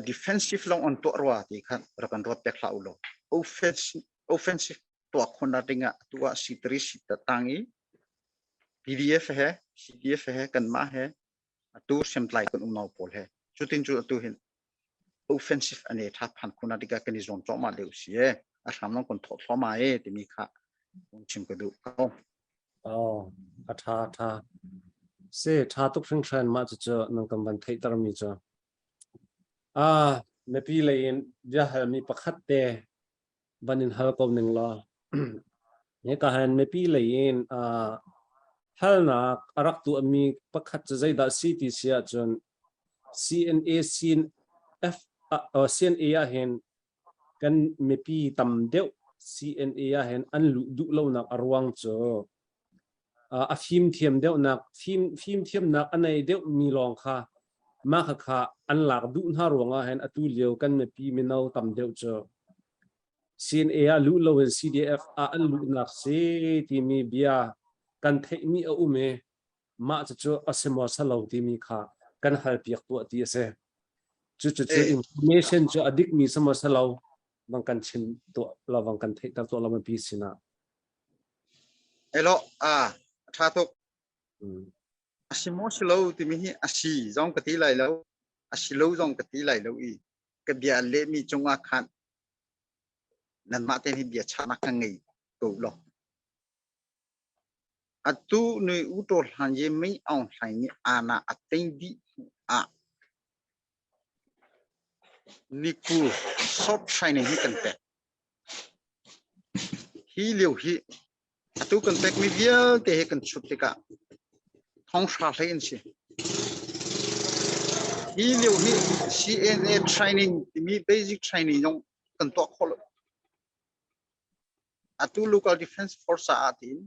defensive lawng on tuah rua ti khan rak kan ruat pek hlah u law offensive offensive tuah khon dingah atu ah C3 C tang i PDF he CDF he kanmah he atu hriamtlai kan unau pawl he cutin cu atu hin offensive ane tha phan khuna tikah kan i zuam cuahmah deuh si e a hram long kan thawh thluahmah e timi kha chim ka duh ko. Oh, a tha tha. Se tha tuk hringhran mah cucu nang kan van theihter mi cu. Ah, mipi lei in bia hal mi pakhat te van in hal ko ning law. Hika hin mipi lei in halnak a rak tuahmi pakhat cu zeidah si ti si ahcun CNA CNF CNA ah hin kan mipi tam deuh CNA ah hin an luh duh lonak a ruang cu a fimthiam deuhnak fimthiamnak a nei deuh mi lawng kha mah khakha an lak duh hna ruangah hin atu lio kan mipi mino tam deuh cu CNA ah luh loin CDF ah an luhnak si timi bia kan theihmi a um i mah cucu a si maw si lo timi kha kan halpiak tuah ti a si. Cucu information cu a dikmi si maw si lo bang kan chim tuah lo bang kan theihter tuah lo mipi sinah. Elo a tha tuk. A si maw si lo timi hi a si zong ka ti lai lo a si lo zong ka ti lai lo i ka bia lehmi cungah khan nanmah te hi bia chahnak ka ngei ko lo. Atu nui u to hlan ye mei aung hlaing nih ana a tei dih hnu ah niku short training hi kan pek. Hi lio hi atu kan pekmi vialte hi kan chut tikah thonghra hlei an si. Hi lio hi CNA training timi basic training zong kan tuah khawh lo. Atu local defense force ah tiin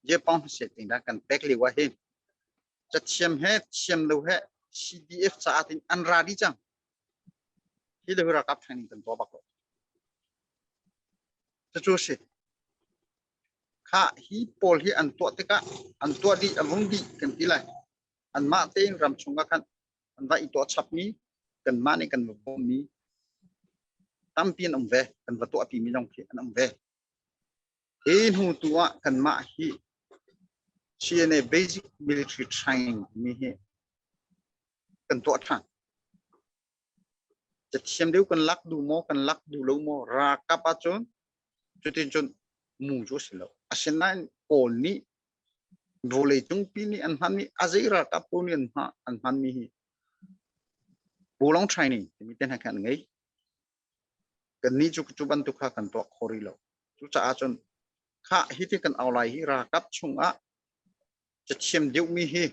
Japan se ting da kan pek lio ah hin cathiam he thiam lo he CDF caah tin an ra dih cang. Hi le ralkap training kan tuah bak lo. Cucu si. Kha hi pawl hi an tuah tikah an tuah dih a vung dih kan ti lai. Anmah tein ram chungah khan an va i tuah chapmi kanmah nih kan va bawmmi tampi an um ve kan va tuahpi mi zong khi an um ve. Hi hnu tu ah kanmah hi CNA basic military training mi hi kan tuah ṭhan. Cathiam deuh kan lak duh maw, kan lak duh lo maw, ralkap ahcun cutin cun mu cu a si lo. Asinain Kawl nih vawleicung pi nih an hmanmi a zei ralkap pawl nih an hmanmi hi Bulong training timi te hna khan an ngei. Kannih cu cu bantuk kha kan tuah kho rih lo. Cucaah cun kha hi ti kan au lai hi ralkap chungah cathiam deuhmi hi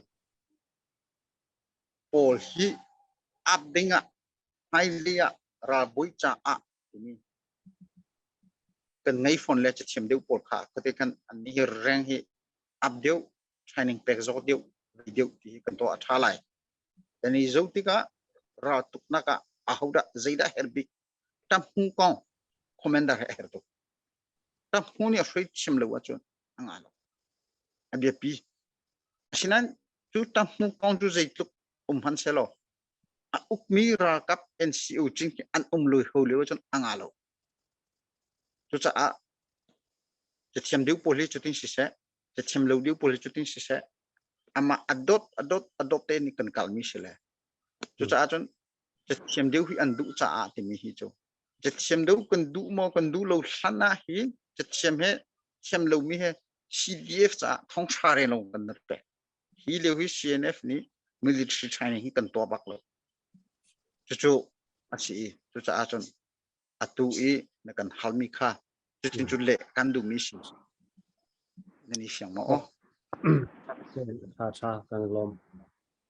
pawl hi ap dingah hmailei ah ralbawi caah timi kan ngei fawn le cathiam deuh pawl kha kate khan an nih hi reng hi ap deuh training pek zawk deuh vei deuh ti hi kan tuah a tha lai. Kan i zo tikah ral tuknak ah ahodah zeidah herh bik ṭamhmu kong commander he a herh tuk. Ṭamhmu nih a hrui chim lo ahcun a ngah lo. A biapi. Asinain cu ṭamhmu kong cu zeitluk um hmanh selaw a ukmi ralkap NCO cing hi an um lui ho lio ahcun a ngah lo. Cucaah cathiam deuh pawl hi cutin siseh, cathiam lo deuh pawl hi cutin siseh, Amah a dawt a dawt a dawt te nih kan kalmi si le. Cucaah cun cathiam deuh hi an duh caah timi hi cu cathiam deuh kan duh maw kan duh lo hlan ah hi cathiam he thiam lomi he CDF caah thongṭha re lo kan rak pek. Hi lio hi CNF nih military training hi kan tuah bak lo. Cucu a si i cucaah cun atu i na kan halmi kha cutin cun leh kan duhmi si. Nan i fiang maw? Aw. Tha tha kan lawm.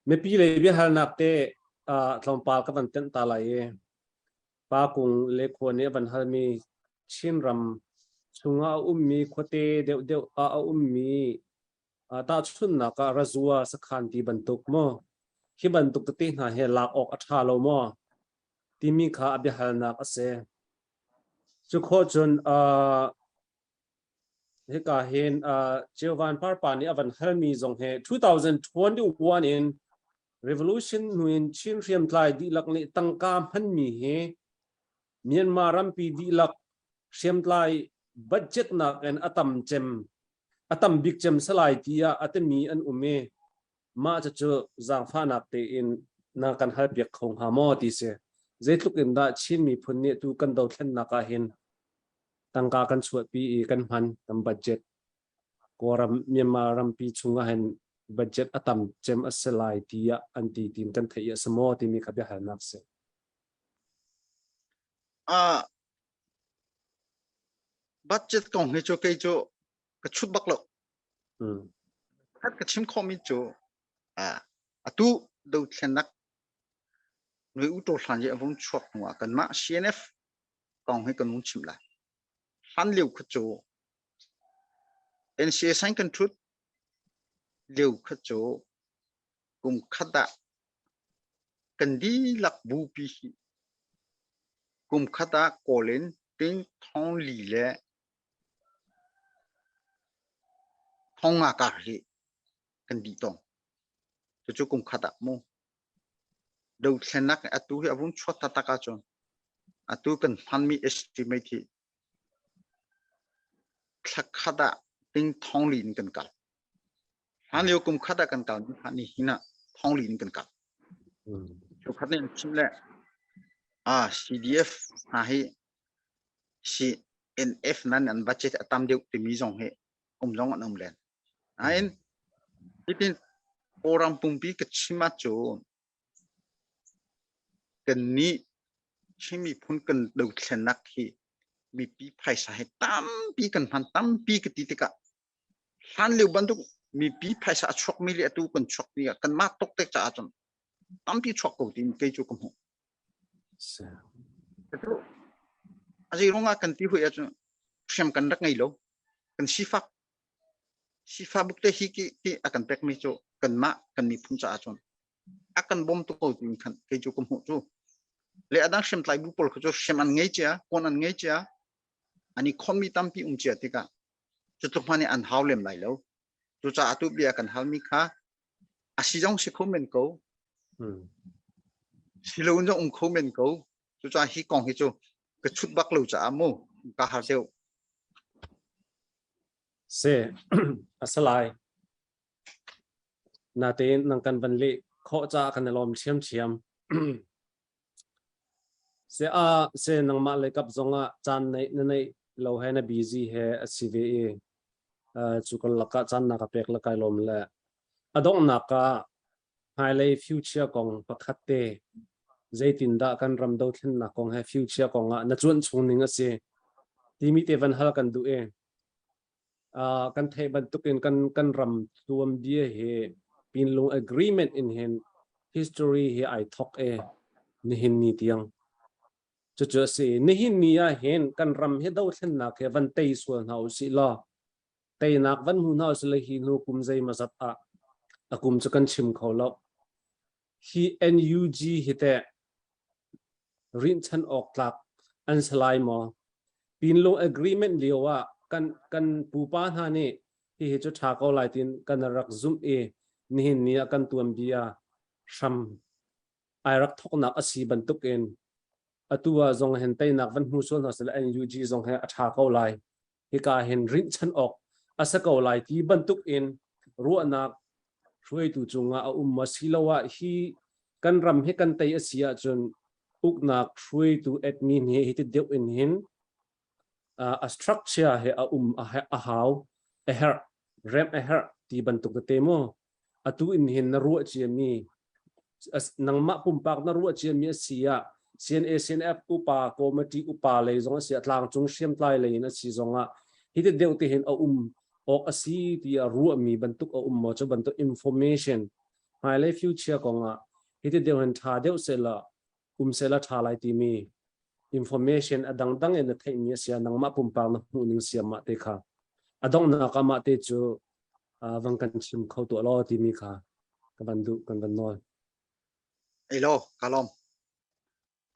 Mipi lei biahalnak te tlawmpal ka van tenh ta lai i Pa Kung le khua nih a van halmi Chinram chungah a ummi khuate deuhdeuh ah a ummi tahchunhnak ah Razua sakhan ti bantuk maw hi bantuk tete hna hi lak awk a ṭha lo maw timi kha a biahalnak a si. Cu khawh cun hika hin Ceuvan Parpa nih a van halmi zong hi 2021 in revolution hnu in Chin hriamtlai dihlak nih tangka hmanmi hi Myanmar rampi dihlak hriamtlai budget nakin a tam cem a tam bik cem salai tiah a timi an um i mah cucu zaangfahnak tein na kan halpiak kho hnga maw ti si. Zeitluk in dah Chin miphun nih tu kan dothlennak ah hin tangka kan chuahpi i kan hman kan budget Kawlram Myanmar rampi chung ah hin budget a tam cem a si lai tiah an ti tin kan theih a si maw timi kha biahalnak si. Uh, budget kong hi cu kei cu ka chut bak lo. Khat ka chim khawhmi cu atu dothlennak nui u to hlan i a vung chuak hnu ah kanmah CNF kong hi kan vung chim lai. Hlan lio kha cu NCA sign kan thut lio kha cu kum khat ah kan dihlak bupi hi kum khat ah kawl in ting thong li le thong nga kar hi kan dih tong. Cucu kum khat ah mu. Dothlennak atu hi a vung chuak taktak ahcun atu kan hmanmi estimate hi thla khat ah ting thong li in kan kal. Hlan lio kum khat ah kan kal ni hin ah thong li in kan kal. Cu khat nih chim le ah CDF hna hi CNF nan an budget a tam deuh timi zong hi um zong an um len. Nain hitin Kawlram pumpi ka chim ahcun kannih Chin miphun kan dothlennak hi mipi phaisa hi tampi kan hman tampi ka ti tikah hlan lio bantuk mipi phaisa a chuakmi le atu kan chuakmi ah kanmah tawktek caah cun tampi chuak ko tiin kei cu ka hmuh. A zei ruangah kan ti hui ahcun hriam kan rak ngei lo. Kan sifak. Sifak buk te hi ki ti a kan pekmi cu kanmah kan miphun caah cun a kan bawm tuk ko tiin khan kei cu ka hmuh cu. Le a dang hriamtlai bu pawl kha cu hriam an ngei cia, kawn an ngei cia, an i khonmi tampi um cia tikah cutluk hmanh in an hau lem lai lo. Cucaah atu bia kan halmi kha a si zong si kho men ko. Si lo in zong um kho men ko. Cucaah hi kong hi cu ka chut bak lo caah mu ka har deuh. Si a si lai. Natein nang kan van leh khawh caah kan i lawm ṭhiamṭhiam. Se a se nangmah le kap zongah caan neih na neih lo he na busy he a si ve i cu kan lakah caan na ka pek le kai lawm le a donghnak ah hmailei future kong pakhat te zeitindah kan ram dothlennak kong he future kong ah na cuanh chung ning a si timi te van hal kan duh i kan theih bantukin kan kan ram tuanbia hi Pinlung Agreement in hin history hi ai thok e nihin ni tiang cucu a si nihin ni ah hin kan ram hi dothlennak he van tei sual hna usih law teinak van hmu hna usih le hi hnu kum zeimazat ah a kum cu kan chim kho lo Hi NUG hi teh rinhchan awk tlak an si lai maw? Pinlung agreement lio ah kan kan pupa hna nih hihi cu ṭha ko lai tiin kan rak zumh i nihin ni ah kan tuanbia hram ai rak thawknak a si bantukin atu ah zong hin teinak van hmu sual hna seh NUG zong hi a ṭha ko lai. Hika hin rinhchan awk a si ko lai ti bantukin ruahnak. Hruaitu cungah a um asiloah hi kan ram hi kan tei a si ahcun uknak hruaitu admin hi hiti deuh in hin a structure he a um a hau, a herh, remh a herh ti bantuk tete mu atu in hin na ruah ciami, nangmah pumpak na ruah ciami a si ah, CNA CNF upa committee upa lei zong a si ah, tlangcung hriamtlai lei in a si zong ah, hi ti deuh te hin a um awk a si ti a ruahmi bantuk a um maw? Cu bantuk information hmailei future kong ah hi ti deuh hin tha deuh sehla um sehla tha lai timi information a dangdang in na theihmi a si ah, nangmah pumpak na hmuh ning siam mah te kha a donghnak ah mah te cu vang kan chim kho tuah law timi kha ka van duh, kan van nawl. Elo kalom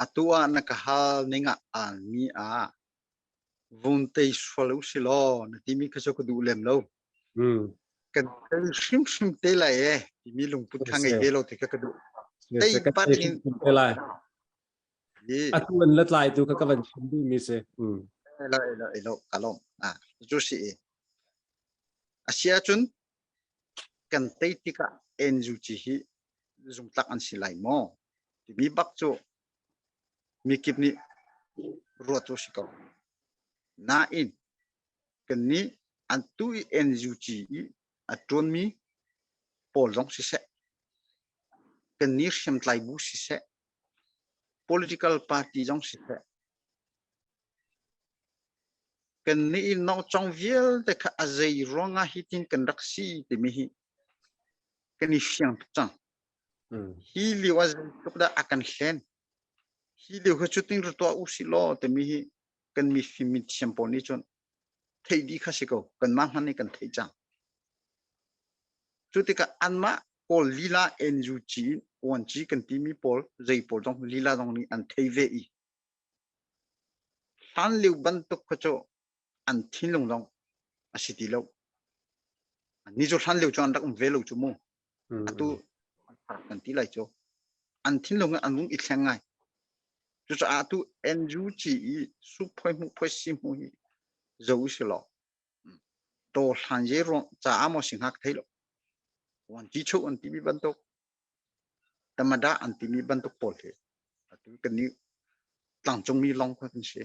atu ah na ka hal ning ah an mi ah vun tei sual u si law na timi kha cu ka duh lem lo. Kan tei hrimhrim te lai e timi lungput kha ngei ve lo ti kha ka duh. Tei pat in te lai. Atu an la tlai tu kha ka van chim duh mi si. Elo elo elo kalom. Ah cu si i. Asia cun kan tei tikah NUG hi zungtlak an si lai maw timi bak cu mikip nih ruat cu si ko. Nain kannih an tu i NUG i a ṭuanmi pawl zong siseh, kannih hriamtlai bu siseh, political party zong siseh, kannih i nokcong vialte kha a zei ruangah hitin kan rak si timi hi kan i fiang tuk cang. Hi lio ah zeitluk dah a kan hlen. Hi lio kha cutin ra tuah u sih law timi hi kan mifim mithiam pawl nih cun theih dih kha si ko. Kanmah hmanh nih kan theih cang. Cu tikah anmah pawl lila NUG in uanci kan timi pawl zei pawl zong lila zong nih an thei ve i hlan lio bantuk kha cu an thinlung zong a si ti lo. Ni cu hlan lio cu an rak um ve lo cu mu. Atu kan ti lai cu. An thinlung an vung i thleng ngai. Cucaah atu NUG i suphoi hmuhphoi si hmu hi zo si law to hlan ye ruang caah maw si hngak thei lo. Wan ti chu an timi bantuk tamada an timi bantuk pawl hi atu kan nih tlangcungmi lawng kha kan si.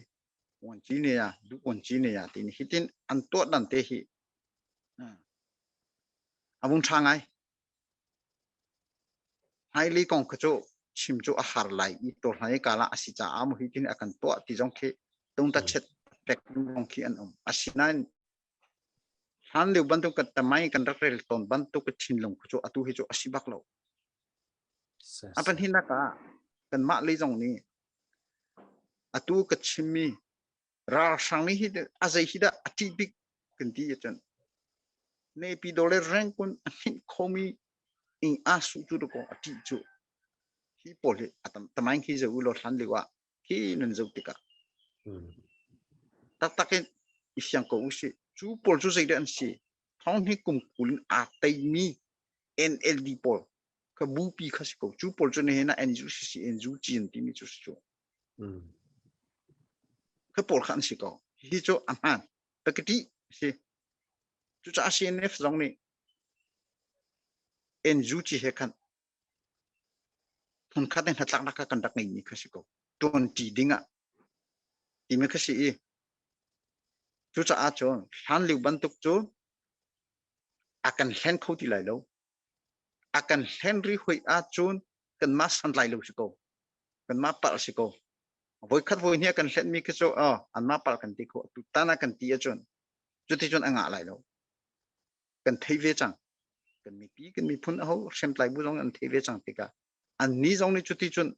Wan ci ne ya du wan ci ne ya ti ni hitin an tuah dan te hi a vung ṭha ngai. Hmailei kong kha cu chim cu a har lai i tawlhlan i kala a si caah maw hitin a kan tuah ti zong khi tungtachet pek zong khi an um. Asinain hlan lio bantuk kan tamai kan rak rel tawn bantuk ka thinlung cu atu hi cu a si bak lo. A pahnihnak ah kanmah lei zong nih atu ka chimmi ralhrang nih hi a zei hi dah a ṭih bik kan ti ahcun Naypyidaw le Rangoon a hninh khomi ing aa su cu dakaw a ṭih cu. Hi pawl hi a tam tamaing khi zoh u law hlan lio ah khi nan zoh tikah taktak in i fiang ko u sih. Cu pawl cu zeidah an si? Thong hi kum 20 in aa teimi NLD pawl kha bupi kha si ko. Cu pawl cu nihin ah NUCC NUG an timi cu si cu. Kha pawl kha an si ko. Hi cu a hmaan. Pakati si. Cucaah CNF zong nih NUG he khan hmunkhat in hnatlaknak kha kan rak ngeimi kha si ko. Ṭuanṭi ding ah timi kha si i cucaah cun hlan lio bantuk cu a kan hlen kho ti lai lo. A kan hlen rih hoi ahcun kanmah santlai lo si ko. Kanmah palh si ko. Voikhat voi hnih a kan hlenmi khi cu oh, anmah palh kan ti ko. Tutan ah kan ti ahcun cuticun a ngah lai lo. Kan thei ve cang. Kan mipi, kan miphun aho hriamtlai bu zong an thei ve cang tikah annih zong nih cuticun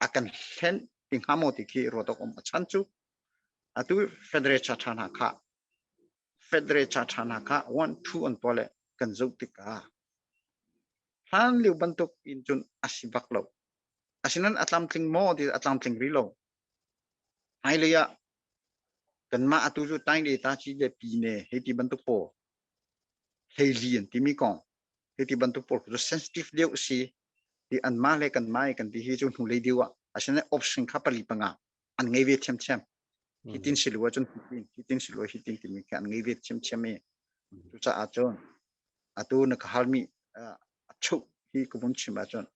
a kan hlen ti hnga maw ti khi ruat awk um. A chan cu atu Federal Charter hna kha Federal Charter hna kha 1 2 an tuah le kan zoh tikah hlan lio bantuk in cun a si bak lo. Asinain a tlamtling maw ti a tlamtling rih lo. Hmailei ah kanmah atu cu tain le ta ci le pi ne hei ti bantuk pawl hleili an timi kong hei ti bantuk pawl cu sensitive deuh si ti anmah le kanmah i kan ti hi cu hnulei deuh ah asinain option kha pali panga an ngei ve thiamthiam. Hitin si lu ahcun hitin, hitin si lu hitin timi khi an ngei ve thiamthiam i cucaah cun atu na ka halmi A chuh hi ka vun chim ahcun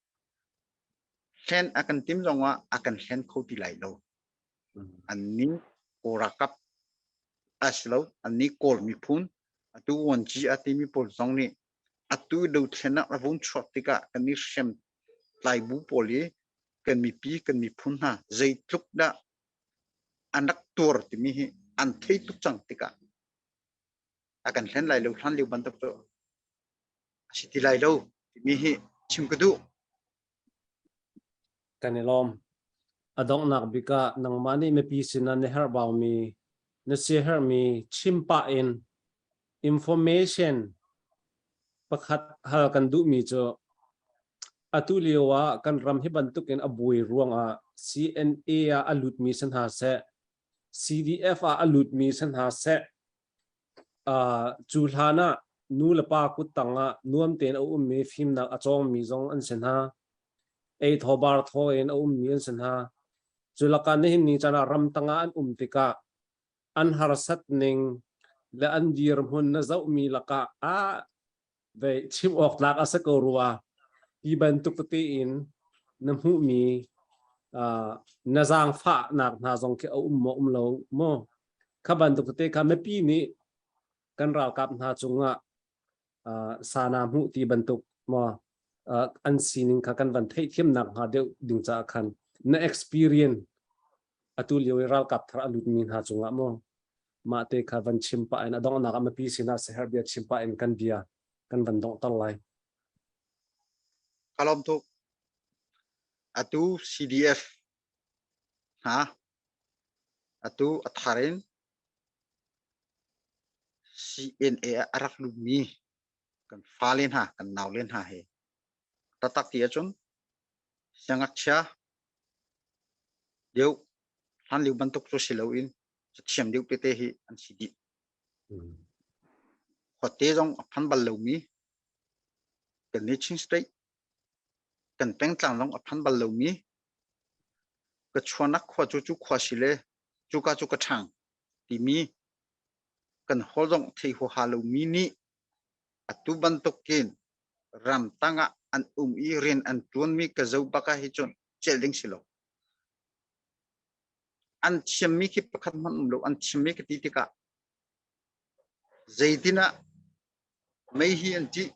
hlen a kan tim zongah a kan hlen kho ti lai lo. An nih Kawl ralkap a si lo. An nih Kawl miphun atu vuanci a timi pawl zong nih atu dothlennak a vung chuak tikah kan i hrem tlai bu pawl i kan mipi kan miphun hna zeitluk dah an rak tuar timi hi an thei tuk cang tikah a kan hlen lai lo hlan lio bantuk cu a si ti lai lo timi hi chim ka duh. Kan i lawm. A donghnak bik ah nangmah nih mipi sinah na herhbaumi, na siaherhmi chim pah in information pakhat hal kan duhmi cu atu lio ah kan ram hi bantukin a buai ruangah CNA ah a lutmi si hna seh, CDF ah a lutmi si hna seh, Cu hlan ah nu le pa kuttang ah nuam tein a ummi fimnak a cawngmi zong an si hna. Ei thaw bar thaw in a ummi an si hna. Cu lakah nihin ni caan ah ramtang ah an um tikah an harsat ning le an dirhmun na zohmi lakah ah ve chim awk tlak a si ko rua ti bantuk tete in na hmuhmi na zaangfahnak hna zong khi a um maw um lo maw kha bantuk tete kha mipi nih kan ralkap hna cungah sana hmuh ti bantuk maw an sining kha kan van theihthiamnak hnga deuh ding caah khan na experience atu lio i ralkap thar a lutmi hna cungah maw mah te kha van chim pah in a donghnak ah mipi sinah siaherh bia chim pah in kan bia kan van donghter lai. Ka lawm tuk. Atu CDF hna atu a thar in CNA ah a rak lutmi kan fale hna kan naule hna he taktak ti ahcun siangngakchia deuh hlan lio bantuk cu si loin cathiam deuh tete hi an si dih. Khuate zong a phan bal lomi kan ni Chin State kan pengtlang zong a phan bal lomi ka chuanak khua cu cu khua si le cuka cu ka ṭhang timi kan hawl zong thei huaha lomi nih atu bantukin ramtang ah an um i rian an ṭuanmi ka zoh bak ah hi cun celh ding si lo. An thiammi khi pakhat hmanh um lo. An thiammi ka ti tikah zeitin ah mei hi an ṭih,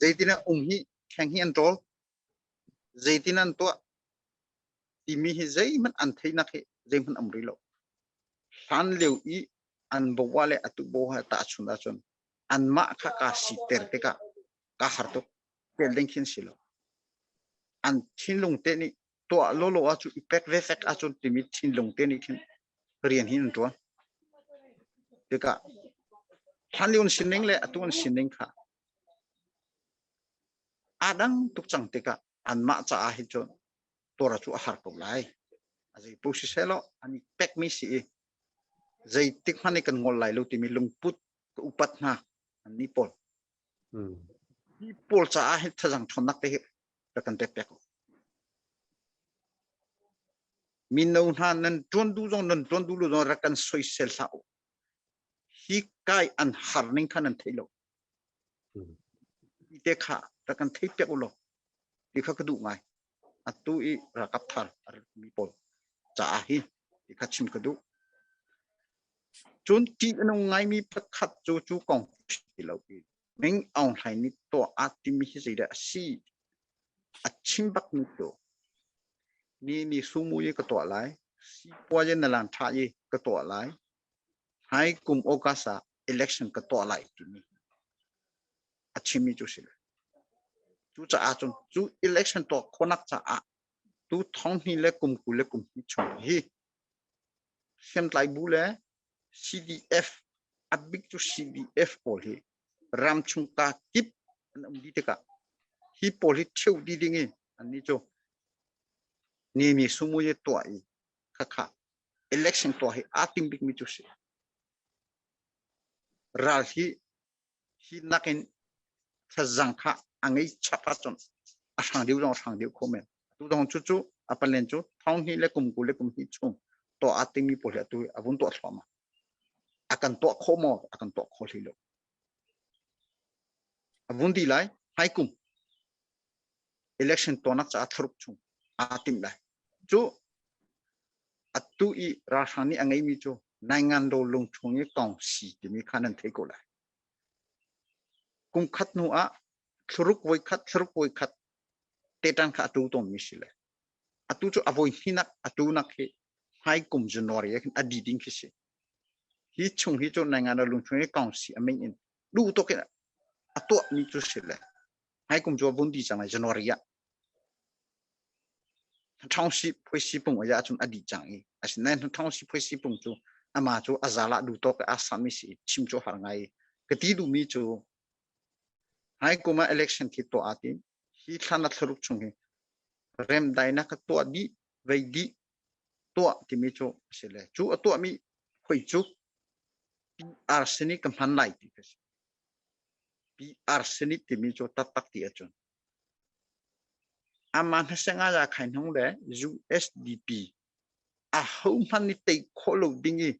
zeitin ah um hi kheng hi an ṭawl, zeitin an tuah timi hi zeihmanh an theihnak hi zeihmanh um rih lo. Hlan lio i an boa le atu boa tahchun ahcun anmah kha kaa siter tikah kaa har tuk. Pel ding khin si lo. An thinlung te nih tuah lawlaw ahcun i pek ve fek ahcun timi thinlung te nih khin rian hi an ṭuan. Tikah hlan lio an sining le atu an sining kha aa dang tuk cang tikah anmah caah hin cun tuar cu a har ko lai. A zei paoh siseh law an i pekmi si i zeitik hmanh i kan ngol lai lo timi lungput ka upat hna an nih pawl. Hi pawl caah hin thazang ṭhawnnak te hi rak kan pek pek. Mino hna nan ṭuan duh zong nan ṭuan duh lo zong rak kan soisel hlah u. Hi kai an har ning kha nan thei lo. Hi te kha rak kan thei piak u law ti kha ka duh ngai. Atu i ralkap thar mi pawl caah hi ti kha chim ka duh. Cun ṭih a nung ngaimi pakhat cu cu kong ti lo i Ming Aung Hlaing nih tuah aa timi hi zeidah a si? A chim bakmi cu ni ni sumu i ka tuah lai, sipuazi na lan ṭha i ka tuah lai, hmai kum August ah election ka tuah lai timi a chimmi cu si. Cucaah cun cu election tuah khawhnak caah tu thong hnih le kum 20 le kum hnih chung hi hriamtlai bu le CDF a bik cu CDF pawl hi ramchung ka kip an um dih tikah hi pawl hi ṭheu dih ding in annih cu nimi sumuye tuah i khakha election tuah hi aa tim bikmi cu si. Ral hi hi nakin thazang kha a ngei chap ahcun a hrang deuh zong a hrang deuh kho men. Atu zong cu cu a palen cu thong hnih le kum 20 le kum hnih chung tuah aa tingmi pawl hi atu a vun tuah thluahmah. A kan tuah khawh maw? A kan tuah khawh hlei lo. A vun dih lai. Hmai kum election tuahnak caah thlaruk chung aa timh lai. Cu atu i ralhrang nih a ngeimi cu Naingandaw lungchung i kongsi timi kha nan thei ko lai. Kum khat hnu ah thlaruk voikhat thlaruk voikhat teṭan kha a tu tawnmi si le atu cu a voi hninak atu nak hi hmai kum January ah khin a di ding khi si. Hi chung hi cu Naingandaw lungchung i kongsi a min in duh tuk in a tuahmi cu si le hmai kum cu a vun di cang lai January ah. Ṭhawngsi phuaisi pung a cun a dih cang i asinain ṭhawngsi phuaisi pung cu amah cu a zal ah duh tawk aa samh i si chim cu har ngai ka ti duhmi cu hmai kum ah election khi tuah aa tim hi thla na thlaruk chung hi remdainak ka tuah dih vei dih tuah timi cu a si le cu a tuahmi hoi cu PR sini ka hman lai ti ka si. PR sini timi cu taktak ti ahcun amah hnasenga ya khai hnung le USDP a ho hmanh nih tei khawh lo ding i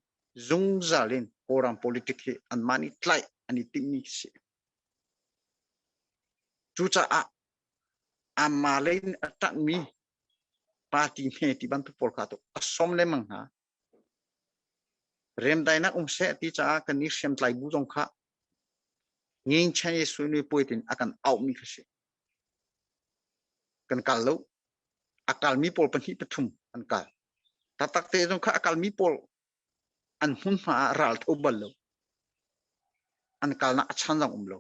zungzal in Kawlram politic hi anmah nih tlaih an i timhmi si. Cucaah amah lei in a ṭanhmi party hme ti bantuk pawl kha tu a sawm lengmang hna. Remdainak um seh ti caah kan i hriamtlai bu zong kha ngengchan i suinui puai tin a kan auhmi kha si. Kan kal lo. A kalmi pawl pahnih pathum an kal. Taktak te zong kha a kalmi pawl an hmunhma ah ral tho bal lo. An kalnak a chan zong um lo.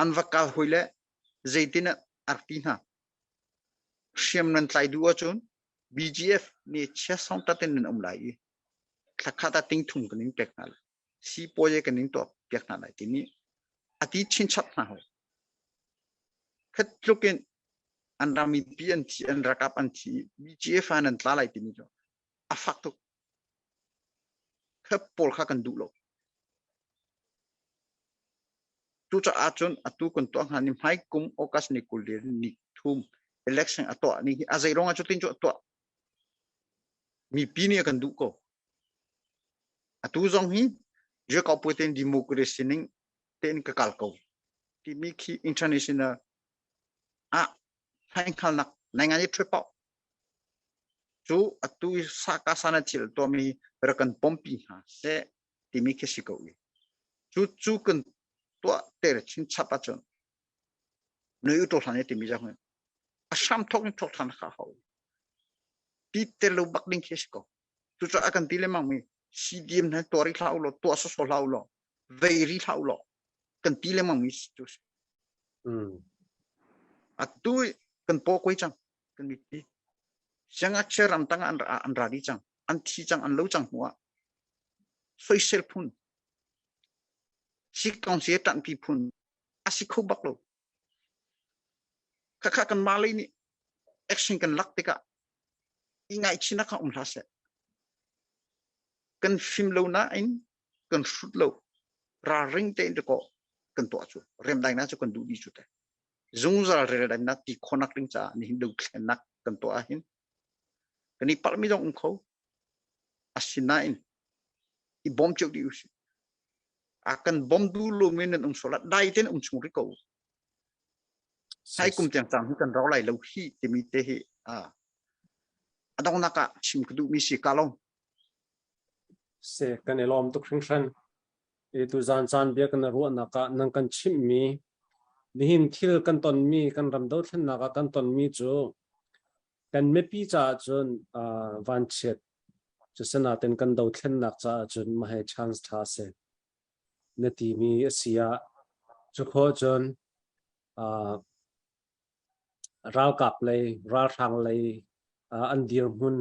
An va kal hoi le zeitin ah a rak ti hna. Hriam nan tlai duh ahcun BGF nih chia song tatin nan um lai i thlakhat ah tingthum kan in pek hna lai. Sipuazi kan in tuah piak hna lai timi a ti chinchap hna hoi. Khat tluk in an rami pi an thi, an rakap an thi, BGF ah nan tla lai timi cu a fak tuk. Kha pawl kha kan duh lo. Cucaah cun atu kan tuah hnga ni hmai kum August ni 20 ni thum election a tuah ni hi a zei ruangah cutin cu a tuah. Mipi nih a kan duh ko. Atu zong hi Jacob Putin democracy ning tein ka kal ko timi khi international ah hmainghalnak nai ngai trip cu atu saka sana thil tuahmi rak kan pompi hna seh timi khi si ko i cu cu kan tuah ter chin chap ahcun nui u to hlan timi jang a hram thok in thok than kha hau ti te lo bak ding khi si ko cu cu a kan ti lemang mi CDM na tuari hlah u law tuah so so hlah u law vei ri hlah u law kan ti lemang mi cu si atu kan paw koi cang kan mipi siangngakchia ramtang an an ra di cang an thi cang an lo cang hnu ah soisel phun sikkong si ṭanhpi phun a si kho bak lo khakha kan Malay nih action kan lak tikah i ngaihchinak kha um hlah seh kan fim lo nain kan hrut lo ralring tein dakaw kan tuah cu remdaihnak cu kan duh dih cu te zungzal reldaihnak ti khawnak ding caah nihin dothlennak kan tuah ahhin kan i palhmi zong um kho asinain i bawm cio dih usih a kan bawm duh lomi nan um sual ah dai tein um chung rih ko hai kum tiang cang hi kan rau lai lo hi timi te hi a a donghnak ah chim ka duhmi si ka lo Se kan i lawm tuk hringhran. I tuzaan caan bia kan ruahnak ah nang kan chimhmi nihin thil kan tonmi kan ram dothlennak ah kan tonmi cu kan mipi caah cun vanchiat cu kan dothlennak caah cun mahhi chance ṭha a si na timi a si ah cu khawh cun ralkap lei ralhrang lei an dirhmun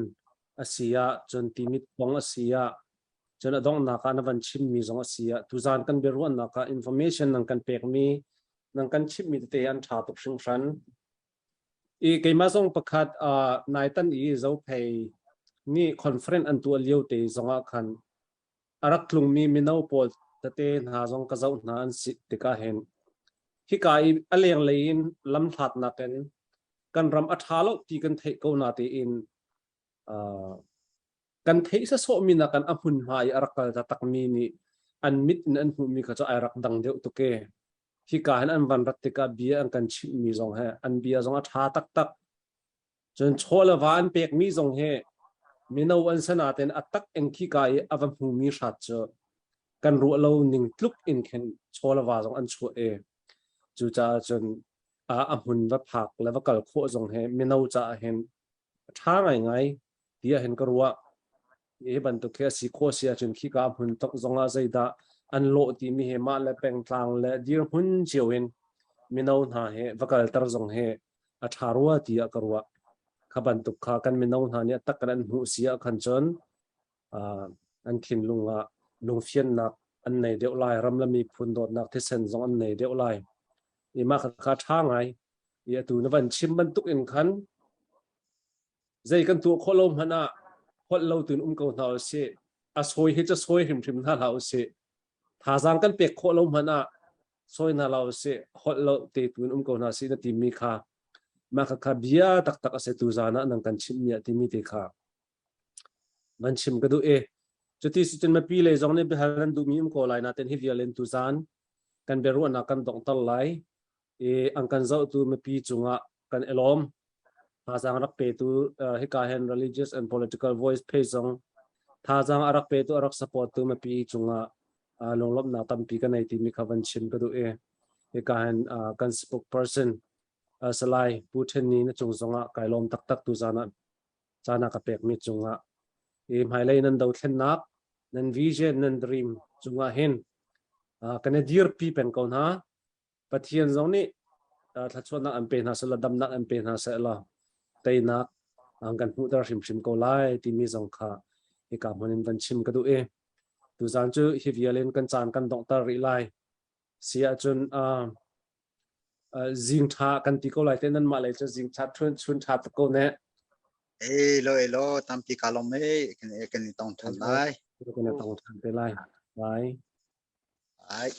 a si ah cun timit kong a si ah cun a donghnak ah na van chimmi zong a si ah tuzaan kan biaruahnak ah information nan kan pekmi nan kan chimhmi tete an ṭha tuk hringhran. I keimah zong pakhat naitan i Zophei nih conference an tuah lio te zongah khan a rak tlungmi mino pawl tete hna zong ka zoh hna an si tikah hin hika i a lenglei in lamhlatnak in kan ram a ṭha lo ti kan theih ko na tein kan theih sasawhmi nakin a hmunhma i a rak kal takmi nih an mit in an hmuhmi kha cu ai rak dang deuh tuk e. Hika hin an van rat tikah bia an kan chimhmi zong he an bia zong a ṭha taktak. Cun chaw le va an pekmi zong hi mino an si nain a tak in khika i a va hmumi hrat cu kan ruah lo ning tluk in khin chaw le va zong an chuah i cucaah cun a hmun va phak le va kal khawh zong hi mino caah hin a ṭha ngaingai tiah hin ka ruah. Hi bantuk hi a si khawh si ahcun khika hmun tok zongah zeidah an lawh timi hi mah le pengtlang le dirhmun cio in mino hna hi va kalter zong hi a ṭha rua tiah ka ruah. Kha bantuk kha kan mino hna nih a tak kan an hmuh si ah khan cun an thinlung ah lungfiannak an nei deuh lai, ram le miphun dawtnak thisen zong an nei deuh lai. I mah kha ṭha ngai. I atu na van chim bantuk in khan zei kan tuah khawh lo hmanh ah holh lo tuin um ko hna usih. A sawi hi cu sawi hrimhrim hna hlah usih. Thazaang kan pek khawh lo hmanh ah sawi hna hlah usih. Holh lo te tuin um ko hna sih na timi kha mah kha bia taktak a si tu zan ah nang kan chimh mi ah timi te kha van chim ka duh i cuti si cun mipi lei zong nih biahal nan duhmi um ko lai nain hi vial in tuzan kan biaruahnak kan donghter lai i an kan zohtu mipi cungah kan i lawm. Thazaang rak petu hika hin religious and political voice page zong thazaang a rak petu a rak support tu mipi cungah lunglawmhnak tampi ka nei timi kha van chim ka duh i hika hin kan spokesperson Salai Pu Ṭhen Ni na cung zongah kai lawm taktak tu zan ah caan a ka pekmi cungah i hmailei nan dothlennak nan vision nan dream cungah hin kan i dirpi peng ko hna. Pathian zong nih thluachuahnak an pe hna seh damnak an pe hna seh law teinak an kan hmuhter hrimhrim ko lai timi zong kha hika hmun in van chim ka duh i tuzaan cu hi vial in kan caan kan donghter rih lai. Si ahcun zing ṭha kan ti ko lai te nanmah lei cu zing ṭha chun ṭha tuk ko ne. Elo elo tampi ka lawm e kan kan i tong ṭhan lai. Kan i tong ṭhan te lai. Bye. Bye.